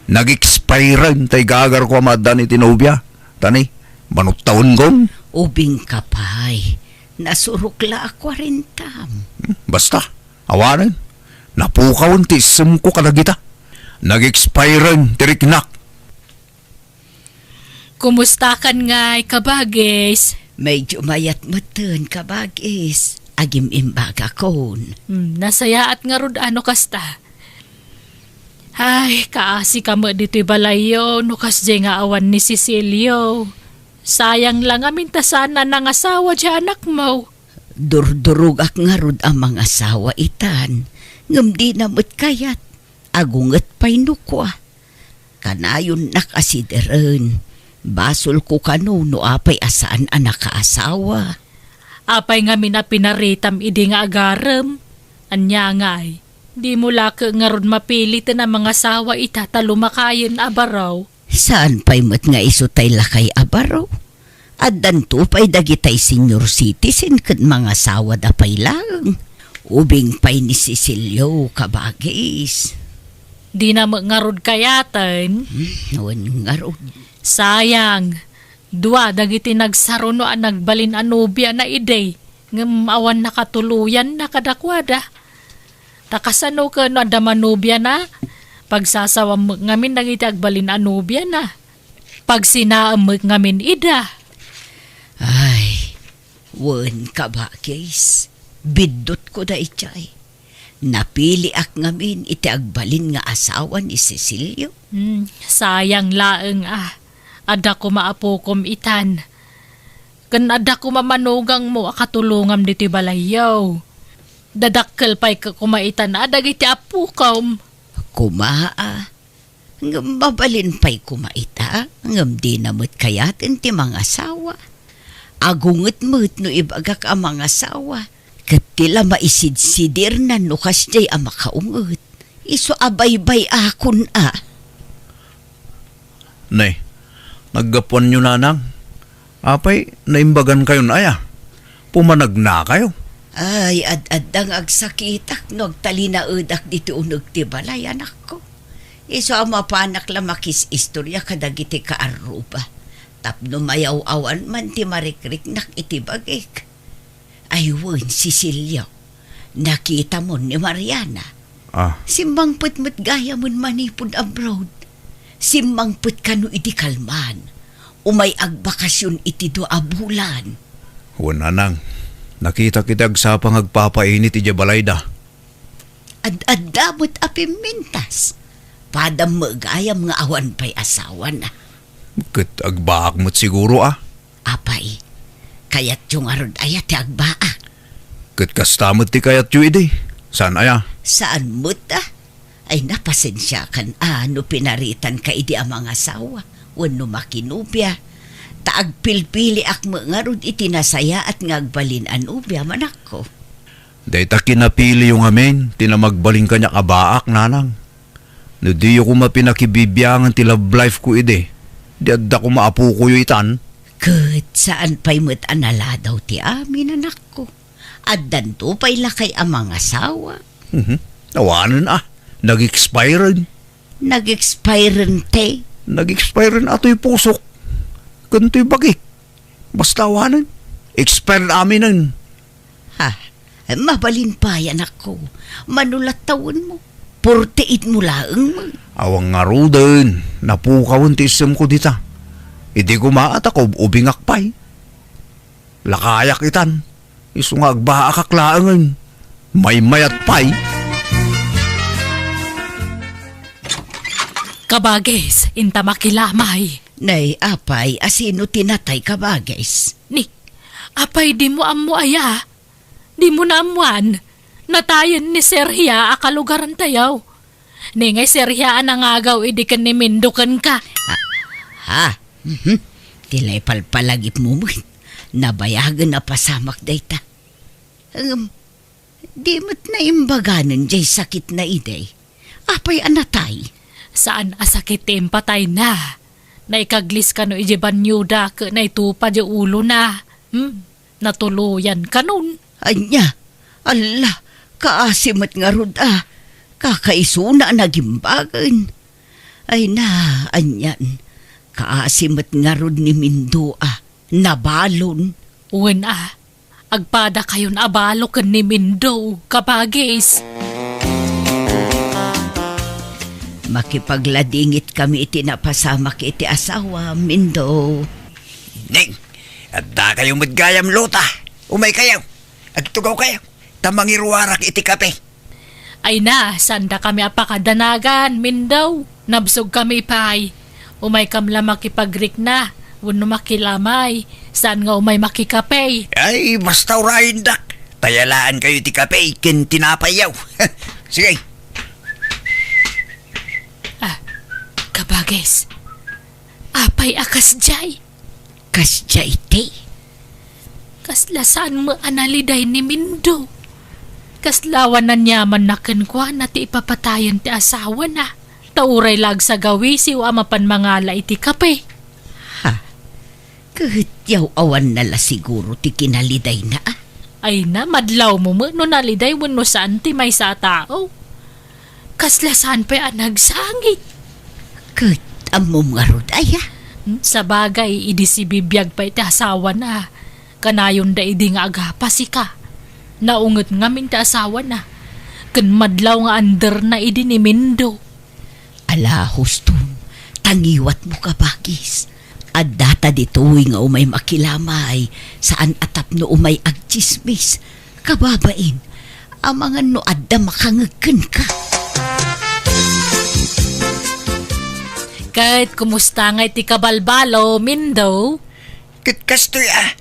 nag-expiren tay gagarko a maaddaan iti nobia. Ta ni, manuttawen gom. Ubingka pay, nasurok la a kuarentam. Hmm, basta, awanen, napukawen ti issemko kadagita. Nag-expiren ti riknak. Kumustakan ngay, kabagis? Medyo mayat metten, kabagis. Agim-imbagakon. Hmm, nasayaat ngarud a no kasta. Ay, kaasi ka met ditoy balayyo no kasdiay nga awan ni Cecilio. Sayang la ngamin ta saan a nangasawa diay anakmo. Durdurogak ngarud a mangasawa itan, ngem dina met kayat. Agunget pay no kua. Kanayonnak a sideren. Basolko kano no apay a saan a nakaasawa. Apay ngamin a pinaritam idi nga agarem? Ania ngay, dimo la ket ngarud mapiliten a mangasawa ita ta lumakayen a baro? Saan pay met nga isu tay lakay a baro? Addanto pay dagitay senior citizen ket mangasawada pay laeng. Ubing pay ni Cecilio, kabagis. Dina met ngarud kayaten? Hmm, wen ngarud. Sayang. Dua dagiti nagsaruno a nagbalin a nobiana idi, ngem awan nakatuloyanna kadakuada. Ta kasano ken no adda manobiana? Pagsasawam met ngamin dagiti agbalin a nobiana. Pagsinaem met ngamin ida. Ay, wen, kabagis. Biddutko daydiay. Napiliak ngamin iti agbalin nga asawa ni Cecilio. Hmm, sayang laeng a. Adda koma apokom itan. Ken adda koma manugangmo a katulongam ditoy balayyo. Dadakkel pay koma itan a dagiti apokom. Koma a. Ngem mabalin pay koma ita, ngem dina met kayaten ti mangasawa. Agunget met no ibagak a mangasawa, ket ti la maisidsidirnan no kasdiay a makaunget. Isu a baybay-akon a. Ne, naggapuanyo, nanang? Apay, naimbagankayon aya? Pumanagnakayo? Ay, ad-adda nga agsakitak no agtalinaedak diti uneg ti balay, anakko. Isu a mapanak la makis-istorya kadagiti kaarruba. Tapno mayaw-awan man ti marikriknak iti bagik. Ay wen, Cecilio, nakitamon ni Mariana. Ah. Simmangpet met gayamen manipud abroad. Simmangpet kano idi kalman. Umay agbakasyon iti dua a bulan. Wen, nanang, nakitak iti agsapa nga agpapainit idiay balayda. Ad-adda met a pimmintas. Padam met gayam nga awan pay asawana. Ket agbaak met siguro a. Apay, kayatyo ngarud aya ti agbaak? Ket kasta met ti kayatyo idi. Saan aya? Saan met a? Ay, napasensiakan a no pinaritanka idi a mangasawa wenno makinobia. Ta agpilpiliak met ngarud iti nasayaat nga agbalin a nobia, manakko. Dayta kinapiliyo ngamin ti namagbalin kaniak a baak, nanang. No diyo koma pinakibibiangan ti love life ko idi, di adda koma apokoyo itan. Ket saan pay met a naladaw ti amin, anakko. Addanto pay lakay a mangasawa. Mhm. Awanen a. Nag-expiren. Nag-expiren ti? Nag-expiren a toy pusok. Ken toy bagik. Basta awanen. Expired aminen. Ha? Mabalin pay, anakko. Mano la tawenmo? Forty-eight mo laeng met. Awan ngaruden. Napukawen ti issemko dita. Idi koma a ta kaub-ubingak pay. Lakayak itan. Isu nga agbaakak laengen. Maymayat pay. Kabagis, inta makilamay. Nay, apay, a sino ti natay, kabagis? Ni, apay, dimo ammo aya? Dimo naammoan? Natayen ni Serhia a kalugarantayo. Ni ngay Serhia a nangagaw idi ken ni Mindo kenka. Ah, ha? Mhm. Ti la ipalpalagipmo met. Nabayagen a pasamak dayta. Ngem, di met naimbaganen jay sakitna idi. Apay a natay? Saan a sakit ti impatayna. Naikaglis kano idiay banyoda ket naitupa diay ulona. Hmm, natuloyan kanon. Ania? Alla, kaasi met ngarud a. Kakaisuna a nagimbagen. Ay na, anian. Kaasi met ngarud ni Mindo a. Nabalon. Wen a. Agpadakayon a balo ken ni Mindo, kabagis. Makipagladingit kami iti napasamak iti asawa, Mindo. Neng, adda kayo met gayam, Lota. Umay kayo. Agtugaw kayo. Ta mangiruarak iti kape. Ay na, sanda kami a pakadanagan, Mindo. Nabsog kami pay. Umay kam la makipagrikna, wenno makilamay. Saan nga umay makikape? Ay, basta urayendak. Tayalaan kayo ti kape, ken tinapay yaw. Sige. Ah, kabagis. Apay a kasdiay? Kasdiay ti. Kasla saan met a naliday ni Mindo. Kasla awan aniamanna kenkuana ti ipapatayen ti asawana. Ta uray la agsagawisiw a mapan mangala iti kape. Ha? Ket yaw awanna la siguro ti kinalidayna, a? Ay na, madlawmo met no naliday wenno saan ti maysa a tao. Kasla saan pay a nagsangit. Ket ammom ngarud, aya? Hmm, sabagay, idi sibibiag pay ti asawana, kanayonda idi nga agapa sika. Naunget ngamin ti asawana, ken madlaw nga anderna idi ni Mindo. Ala, huston, tangiwatmo, kabagis. Addata ditoy nga umay makilamay, saan a tapno umay agtsismis. Kababain, amangan no adda makangeg kenka. Ket kumusta ngay ti kabalbalo, Mindo? Ket kastoy a,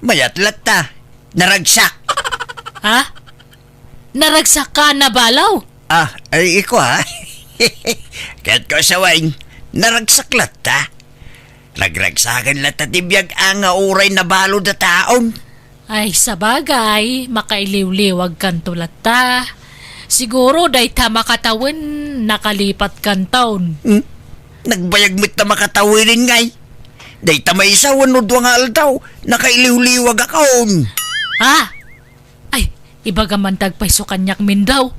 mayat latta, naragsak. Ha? Naragsak ka, nabalo? Ah, ay, iko, ha? Ket ko sawen, naragsak latta. Ragragsakan latta ti biag a nga uray nabalo da taon. Ay, sabagay, makailiwliwag kanto latta. Siguro, dayta makatawen, nakalipat kanton. Hmm? Nagbayag met ta makatawen ngay. Dayta maysa wenno dua nga aldaw, nakailiwliwag akon. Ha? Ay, ibagam man dagiti pay isu kaniak, Mindo.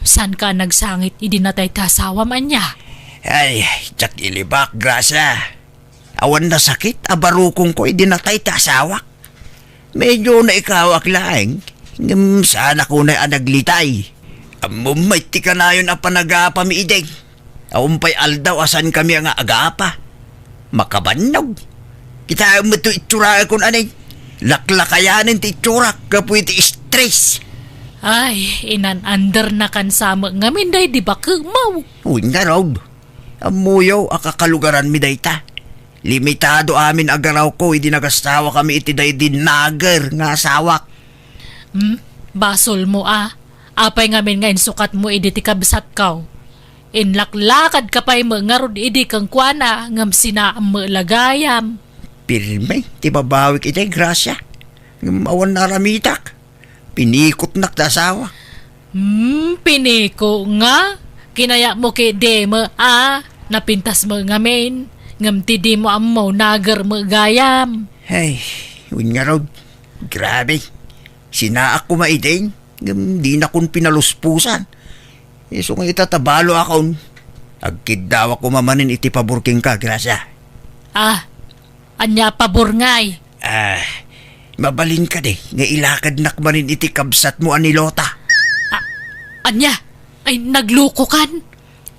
Saanka a nagsangit idi natay ti asawam, ania? Ay, diak ilibak, Gracia. Awan nasakit a barukongko idi natay ti asawak. Medyo naikawak laeng, ngem saanakon a naglitay. Ammom met ti kanayon a panagapami idi. Awan pay aldaw a saankami nga agapa. Makabannog. Kitaem met ti itsuraekon, anay. Laklakayanen ti itsurak gapu iti stress. Ay, inan-undernakan sa met ngamin daydi bakemaw. Wen ngarud, ammoyo a kakalugaranmi dayta. Limitado amin a garawko idi nagasawakami iti daydi nager nga asawak. Hmm? Basolmo a. Apay ngamin nga insukatmo idi ti kabsatko? Inlaklakadka pay met ngarud idi kenkuana ngem sinaam met la gayam. Pirme ti babawik iti, Gracia. Ngem awan naaramidak. Pinikotnak ti asawa. Hmm, piniko nga? Kinayatmo ketdi met a napintas met ngamin, ngem ti dimo ammo, nager met gayam. Ay, wen ngarud. Grabe. Sinaak koma idin, ngem dinakon pinaluspusan. Isu nga ita ta balo akon, agkiddawak koma manen iti pabor kenka, Gracia. Ah, ania a pabor ngay? Ah, mabalin kadi nga ilakadnak manen iti kabsatmo a ni Lota? Ah, ania? Ay, naglukokan?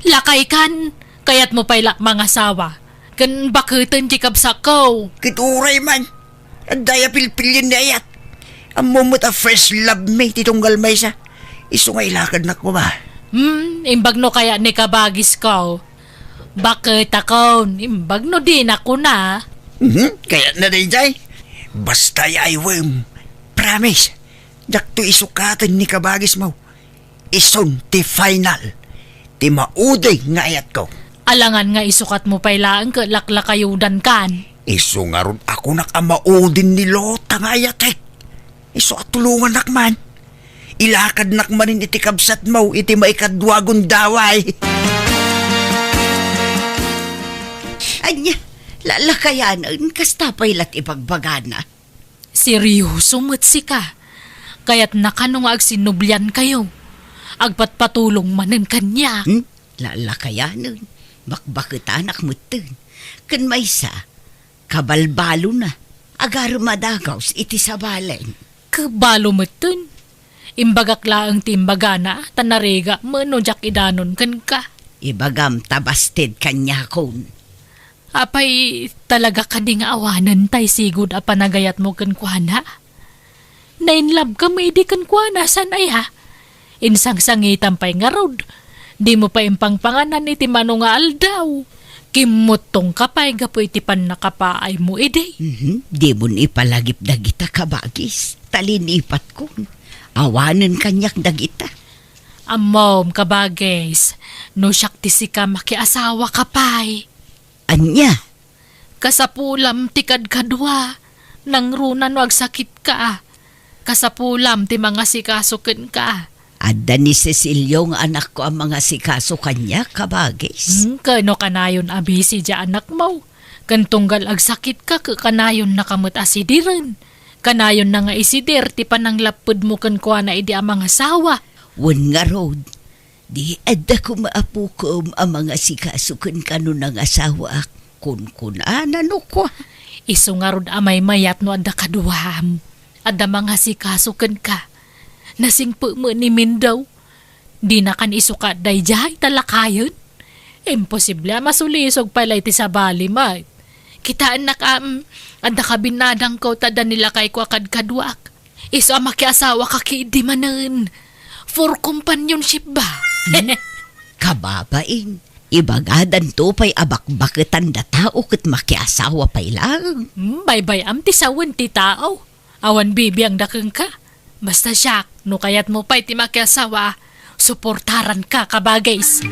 Lakaykan? Kayatmo pay la mangasawa ken baketen ti kabsatko? Ket uray man, adda aya pilpilien ni ayat. Ammom met a first love mi ti tunggal maysa. Isu nga ilakadnak koma. Hmm, imbag no kayat ni kabagisko. Baketakon, imbag no dinak kuna. Mhm, kayatna daydiay. Basta ay, Wem. Promise, diakto isukaten ni kabagismo. Isun ti final, ti maudi nga ayatko. Alangan nga isukatmo pay laeng ket laklakayudankan. Isu ngarud a kunak a maudin ni Lota nga ayatek. Isu a tulongannak man. Ilakadnak manen iti kabsatmo iti maikadua a gundaway. Ania, lalakayanen, kasta pay la ti ibagbagana. Seryoso met sika. Kayatna kano nga agsinnubliankayo? Agpatpatulong manen kaniak. Hmm? Lalakayanen, bakbaketanak metten. Ken maysa, kabalbalona, agarem a dagaws iti sabalen. Kabalo metten. Imbagak laeng ti imbagana, ta narigat met no diak idanon kenka. Ibagam ta basted kaniakon. Apay, talaga kadi nga awanen tay sigud a panagayatmo kenkuana? Nainlabkam idi kenkuana, saan aya? Insangsangitam pay ngarud. Dimo pay impangpanganan iti mano nga aldaw. Kimmuttongka pay gapu iti pannakapaaymo idi. Mhm. Dimon ipalagip dagita, kabagis. Ta linipatkon. Awanen kaniak dagita. Ammom, kabagis, no siak ti sika, makiasawaka pay. Ania? Kasapulam ti kadkadua, Nangruna no agsakitka, a. Kasapulam ti mangasikaso kenka. Adda ni Cecilio nga anakko a mangasikaso kaniak, kabagis. Hmm, ken no kanayon a busy diay anakmo. Ken tunggal agsakitka, ket kanayonnaka met a sidiren. Kanayonna nga isidir ti pananglappedmo kenkuana idi a mangasawa. Wen ngarud, di adda koma apokem a mangasikaso kenka no nangasawaak, kunkunana no kua. Isu ngarud a maymayat no adda kaduam. Adda mangasikaso kenka. Nasingpet met ni Mindaw. Dinakan isukat daydiay ta lakayen. Imposible a masulisog pay la iti sabali met. Kitaennak a, mm, adda kabinnadangko ta adda ni lakayko a kadkaduak. Isu a makiasawaka ketdi manen. For companionship ba? Hmm? Kababain, ibagadanto pay a bakbaketan da tao ket makiasawa pay laeng. Hmm, baybay-am ti sawen ti tao. Awan bibiangda kenka. Basta siak, no kayatmo pay ti makiasawa, suportaranka, kabagis.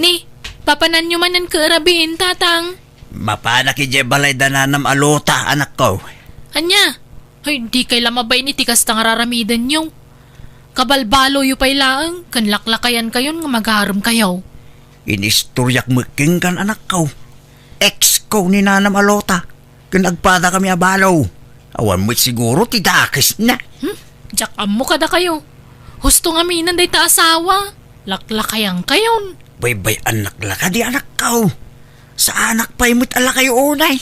Ni, papananyo manen ket rabiin, tatang? Mapanak idiay balay da nanam a Lota, anakko. Ania? Ay, dikay la mabain iti kasta nga raramidenyo. Kabalbaloyo pay laeng, ken laklakayankayon nga magaremkayo. Inistoriak met kenkan, anakko. Ex ko ni nanam a Lota. Ken agpadakami a balo. Awan met siguro ti dakesna. Hmm? Diak ammo kadakayo. Husto ngamin dayta a asawa. Laklakayankayon. Baybay-annak la kadi, anakko. Saanak pay met a lakay unay.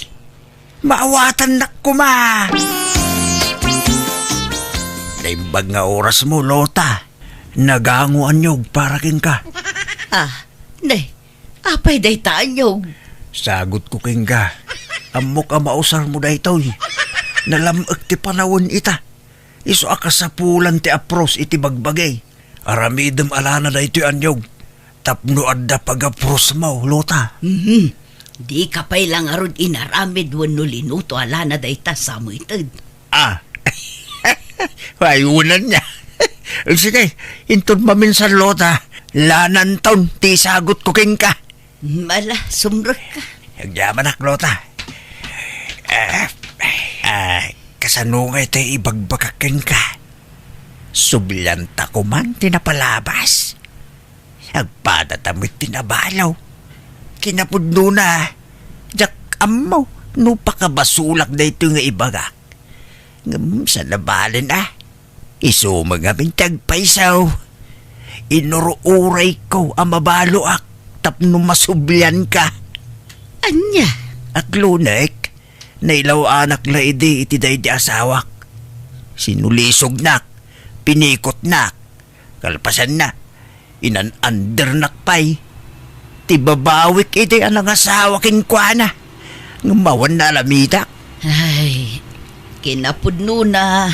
Maawatannak koma. Naimbag nga orasmo, Lota. Nagango a niog para kenka. Ah, ne, apay dayta a niog? Sagutko kenka. Ammok a mausarmo daytoy. Nalam-ek ti panawen ita. Isu a kasapulan ti apros iti bagbagi. Aramidem a lana daytoy a niog tapno adda pagaprosmo, Lota. Mhm. Dika pay la ngarud inaramid wenno linuto a lana dayta, samuited. Ah. Ay, unan niya. Sige, inton maminsan, Lota, lananton ti isagutko kenka. Mala, sumrekka. Agyamanak, Lota. Ah, ah, kasano ngay ti ibagbagak kenka? Sublianta koman ti napalabas. Agpadata met ti nabalo. Kinapudnona, diak ammo no pakabasolak daytoy nga ibagak. Ngem saan a balen a. Isu met ngamin ti agpayso. Inur-urayko a mabaloak tapno masublianka. Ania? Aklonek, nailaw-anak la idi iti daydi asawak. Sinulisognak, pinikotnak. Kalpasanna, inan-andernak pay ti babawik idi a nangasawa kenkuana. Ngem awan naalamidak. Ay, kinapudnona,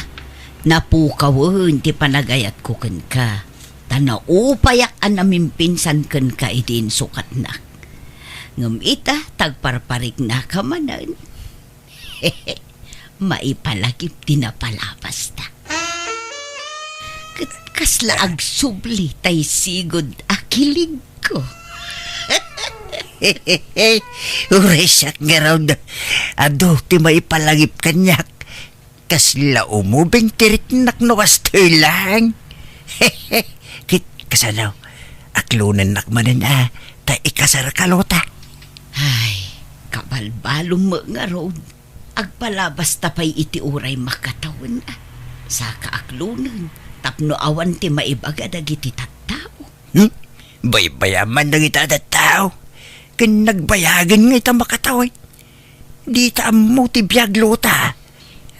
napukawen ti panagayatko kenka. Ta naupayak a namimpinsan kenka idi insukatnak. Ngem ita, tagparpariknaka manen. Maipalagip ti napalabasta. Ket kasla agsubli tay sigud a kiligko. Uray siak ngarud, adu ti maipalagip kaniak. Kasla umubing ti riknak no kastoy laeng. Ket kasano, aklonennak manen a ta ikasarka, Lota? Ay, kabalbalom met ngarud. Agpalabasta pay iti uray makatawen a. Saka aklonen tapno awan ti maibaga dagiti tattao. Hmm? Baybay-am man dagiti a tattao. Ken nagbayagen nga ita makatawen. Dita ammo ti biag, Lota.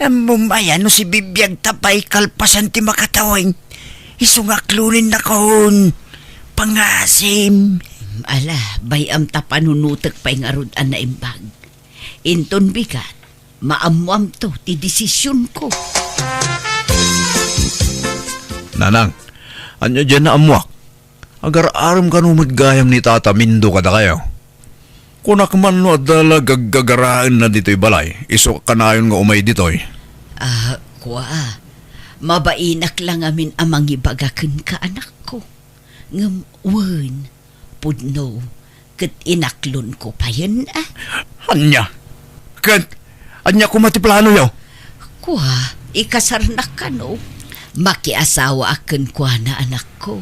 Ammom aya no sibibiagta pay kalpasan ti makatawen? Isu nga aklonennakon. Pangasim. Ala, bay-am ta panunotek pay ngarud a naimbag. Inton bigat, maammoamto ti desisionko. Nanang, ania diay naammoak? Agar-arem kano met gayam ni Tata Mindo kadakayo? Kunak man no adda la gaggagaraenna ditoy balay, isu kanayon nga umay ditoy. Ah, kua, mabainak la ngamin a mangibaga kenka, anakko. Ngem wen, pudno ket inaklonko payen a. Ania? Ket, ania koma ti planoyo? Kua, ikasarnak kano? Makiasawaak kenkuana, anakko.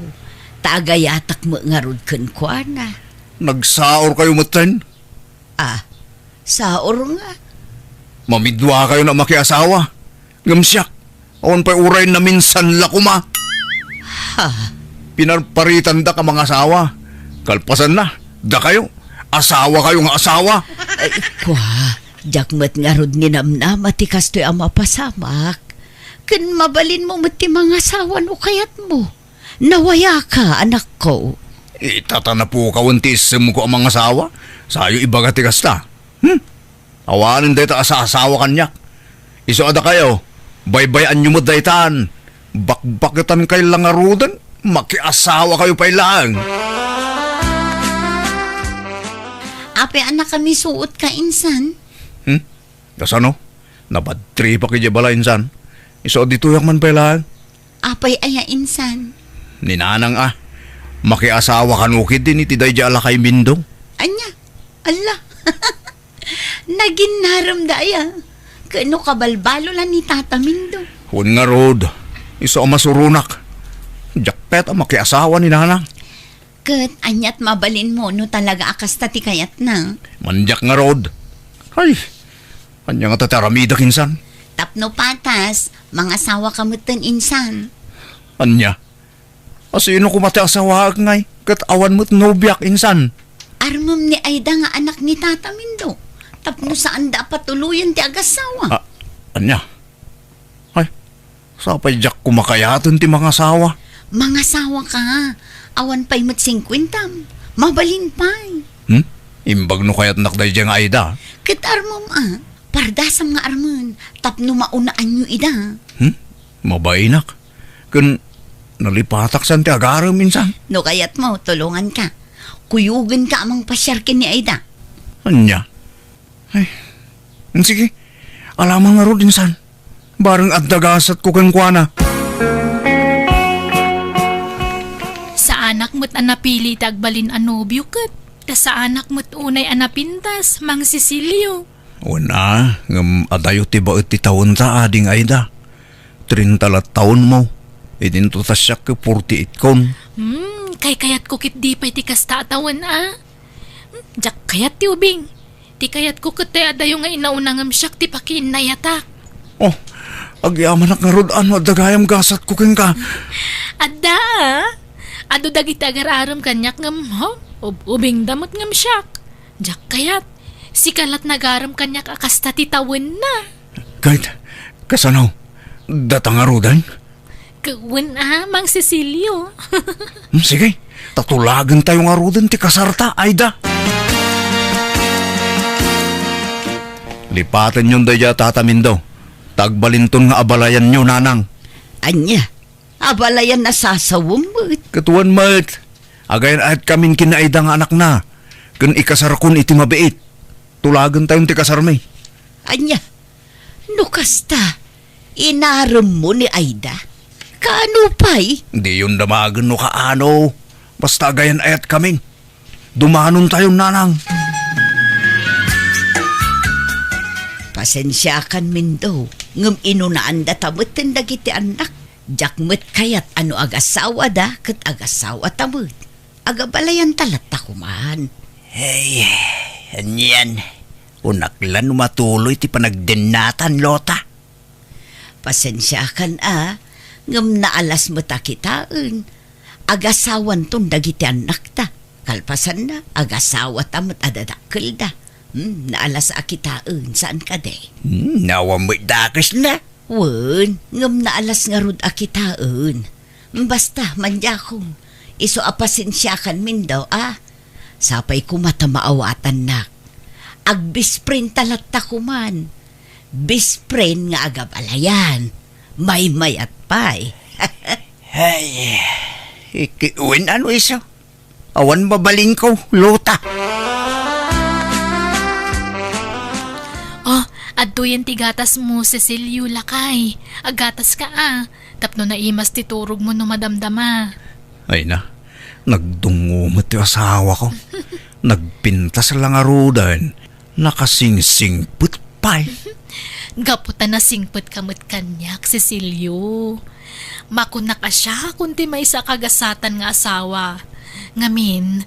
Ta agayatak met ngarud kenkuana. Nagsaorkayo metten? Ah, saor nga. Mamiduakayon a makiasawa. Ngem siak, awan pay uray naminsan la koma. Ha? Pinarparitandak a mangasawa. Kalpasanna, dakayo, asawakayo nga asawa. Ay, kua, diak met ngarud ninamnama ti kastoy a mapasamak. Ken mabalinmo met ti mangasawa no kayatmo. Nawayaka, anakko. Ita ta napukawen ti issemko a mangasawa. Sayo ibaga ti kasta. Hmm? Awanen dayta a saasawa kaniak. Isu a dakayo, baybay-anyo met daytan. Bakbaketan kay la ngaruden, makiasawa kayo pay laeng. Apay a nakamisuot ka, insan? Hmm? Kasano? Nabadtripak idiay balay, insan. Isu a ditoyak man pay laeng. Apay aya, insan? Ni nanang a, makiasawa kano ketdi iti daydiay a lakay Mindo. Ania? Alla. Naginnarem da aya. Ket no kabalbalo la ni Tata Mindo. Wen ngarud, isu a masuronak. Diak pay a makiasawa ni nanang. Ket aniat mabalinmo no talaga a kasta ti kayatna? Mandiak ngarud. Ay, ania ngata ti aramidek, insan? Tapno patas, mangasawa ka metten, insan. Ania? Asino koma ti asawaek ngay ket awan met nobiak, insan? Armem ni Aida nga anak ni Tata Mindo, tapno saanda a patuloyen ti agasawa. Ah, ania? Ay, sapay diak koma kayaten ti mangasawa. Mangasawa ka, awan pay met singkuentam. Mabalin pay. Hmm? Imbag no kayatnak daydiay nga Aida. Ket armem a, pardasam nga armen, tapno maunaanyo ida. Hmm? Mabainak. Ken nalipatak san ti agarem, insan. No kayatmo, tulonganka. Kuyogenka a mangpasiar ken ni Aida. Ania? Ay, sige. Alamang ngarud, insan. Bareng adda gasatko kenkuana. Saanak met a napili ti agbalin a nobio ket ta saanak met unay a napintas, Mang Cecilio. Wen a, ngem adayo ti baet ti taonta, Ading Aida. Trinta la taonmo. Idinto ta siak ket forty-eight kon. Hmm, kaykayatko ketdi pay ti kasta a tawen a. Hmm, diak kayat ti ubing. Ti kayatko ket ti adayo nga inauna ngem siak ti pakiinnayatak. Oh, agyamanak ngarud a no adda gayam gasatko kenka. Adda a. Adu dagiti agar-arem kaniak ngem, ho, ub-, ubingda met ngem siak. Diak kayat. Sika lat nagarem kaniak a kasta ti tawenna. Ket, kasano? Data ngaruden? Ket wen a, Mang Cecilio. Hmm, sige, ta tulagentayo ngaruden ti kasarta, Aida. Lipatenyon daydiay a Tata Mindo, ta agbalinton nga abalayanyo, nanang. Ania? Abalayan a sasawem met. Ket wen met, agayan-ayatkamin ken ni Aida nga anakna, ken ikasarkon iti mabiit. Tulagentayon ti kasarmi. Ania? No kasta, inaremmo ni Aida? Kaano pay? Diyon damagen no kaano. Basta agayan-ayatkamin. Dumanontayon, nanang. Pasensiakan, Mindo, ngem inunaandata metten dagiti annak. Diak met kayat a no agasawada ket agasawata met. Agabalayanta latta koman. Hey, anian? Unak la no matuloy ti panagdennatan, Lota. Pasensiakan a, ngem naalas met a kitaen. Agasawanton dagiti annakta. Kalpasanna, agasawata met a dadakkelda. Hmm, naalas a kitaen, saan kadi? Hmm, awan met dakesna. Wen, ngem naalas ngarud a kitaen. Basta, mandiakon, isu a pasensiakanmin daw a. Sapay koma ta maawatannak. Agbespren ta latta koman. Bespren nga agabalayan. Maymayat pay. Ay, iki-, wen ano isu? Awan mabalinko, Lota. Oh, adtoyen ti gatasmo, Cecilio, lakay. Aggatas ka a, tapno naimas ti turogmo no madamdama. Ay na, nagdungngo met ti asawako. Nagpintas la ngaruden. Nakasingsingpet pay. Gapu ta nasingpetka met kaniak, Cecilio. Makunak a siakon ti maysa a kagasatan nga asawa. Ngamin,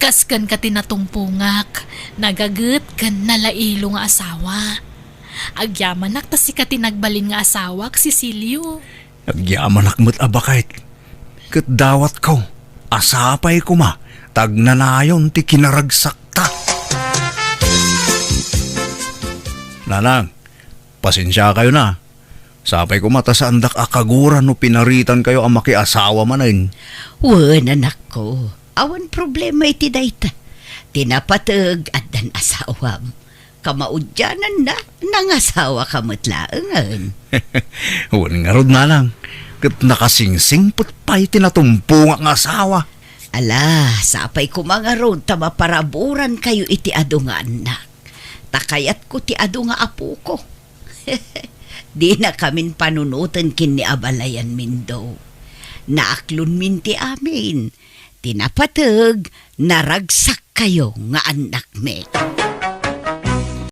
kas kenka ti natumpongak, nagaget ken nalailo nga asawa. Agyamanak ta sika ti nagbalin nga asawak, Cecilio. Agyamanak met a baket. Ket dawatko a sapay koma ta agnanayon ti kinaragsakta. Nanang, pasensiakayo na. Sapay koma ta saandak a kagura no pinaritankayo a makiasawa manen. Wen, anakko. Awan problema iti dayta. Ti napateg, addan asawam. Kamaudiananna, nangasawaka met laengen. Wen ngarud, nanang. Ket nakasingsingpet pay ti natumpongak nga asawa. Ala, sapay koma ngarud ta maparaburankayo iti adu nga annak. Ta kayatko ti adu nga apoko. Dinakamin panunoten ken ni abalayanmin, Dok. Naaklonmin ti amin. Ti napateg, naragsakkayo nga annakmi.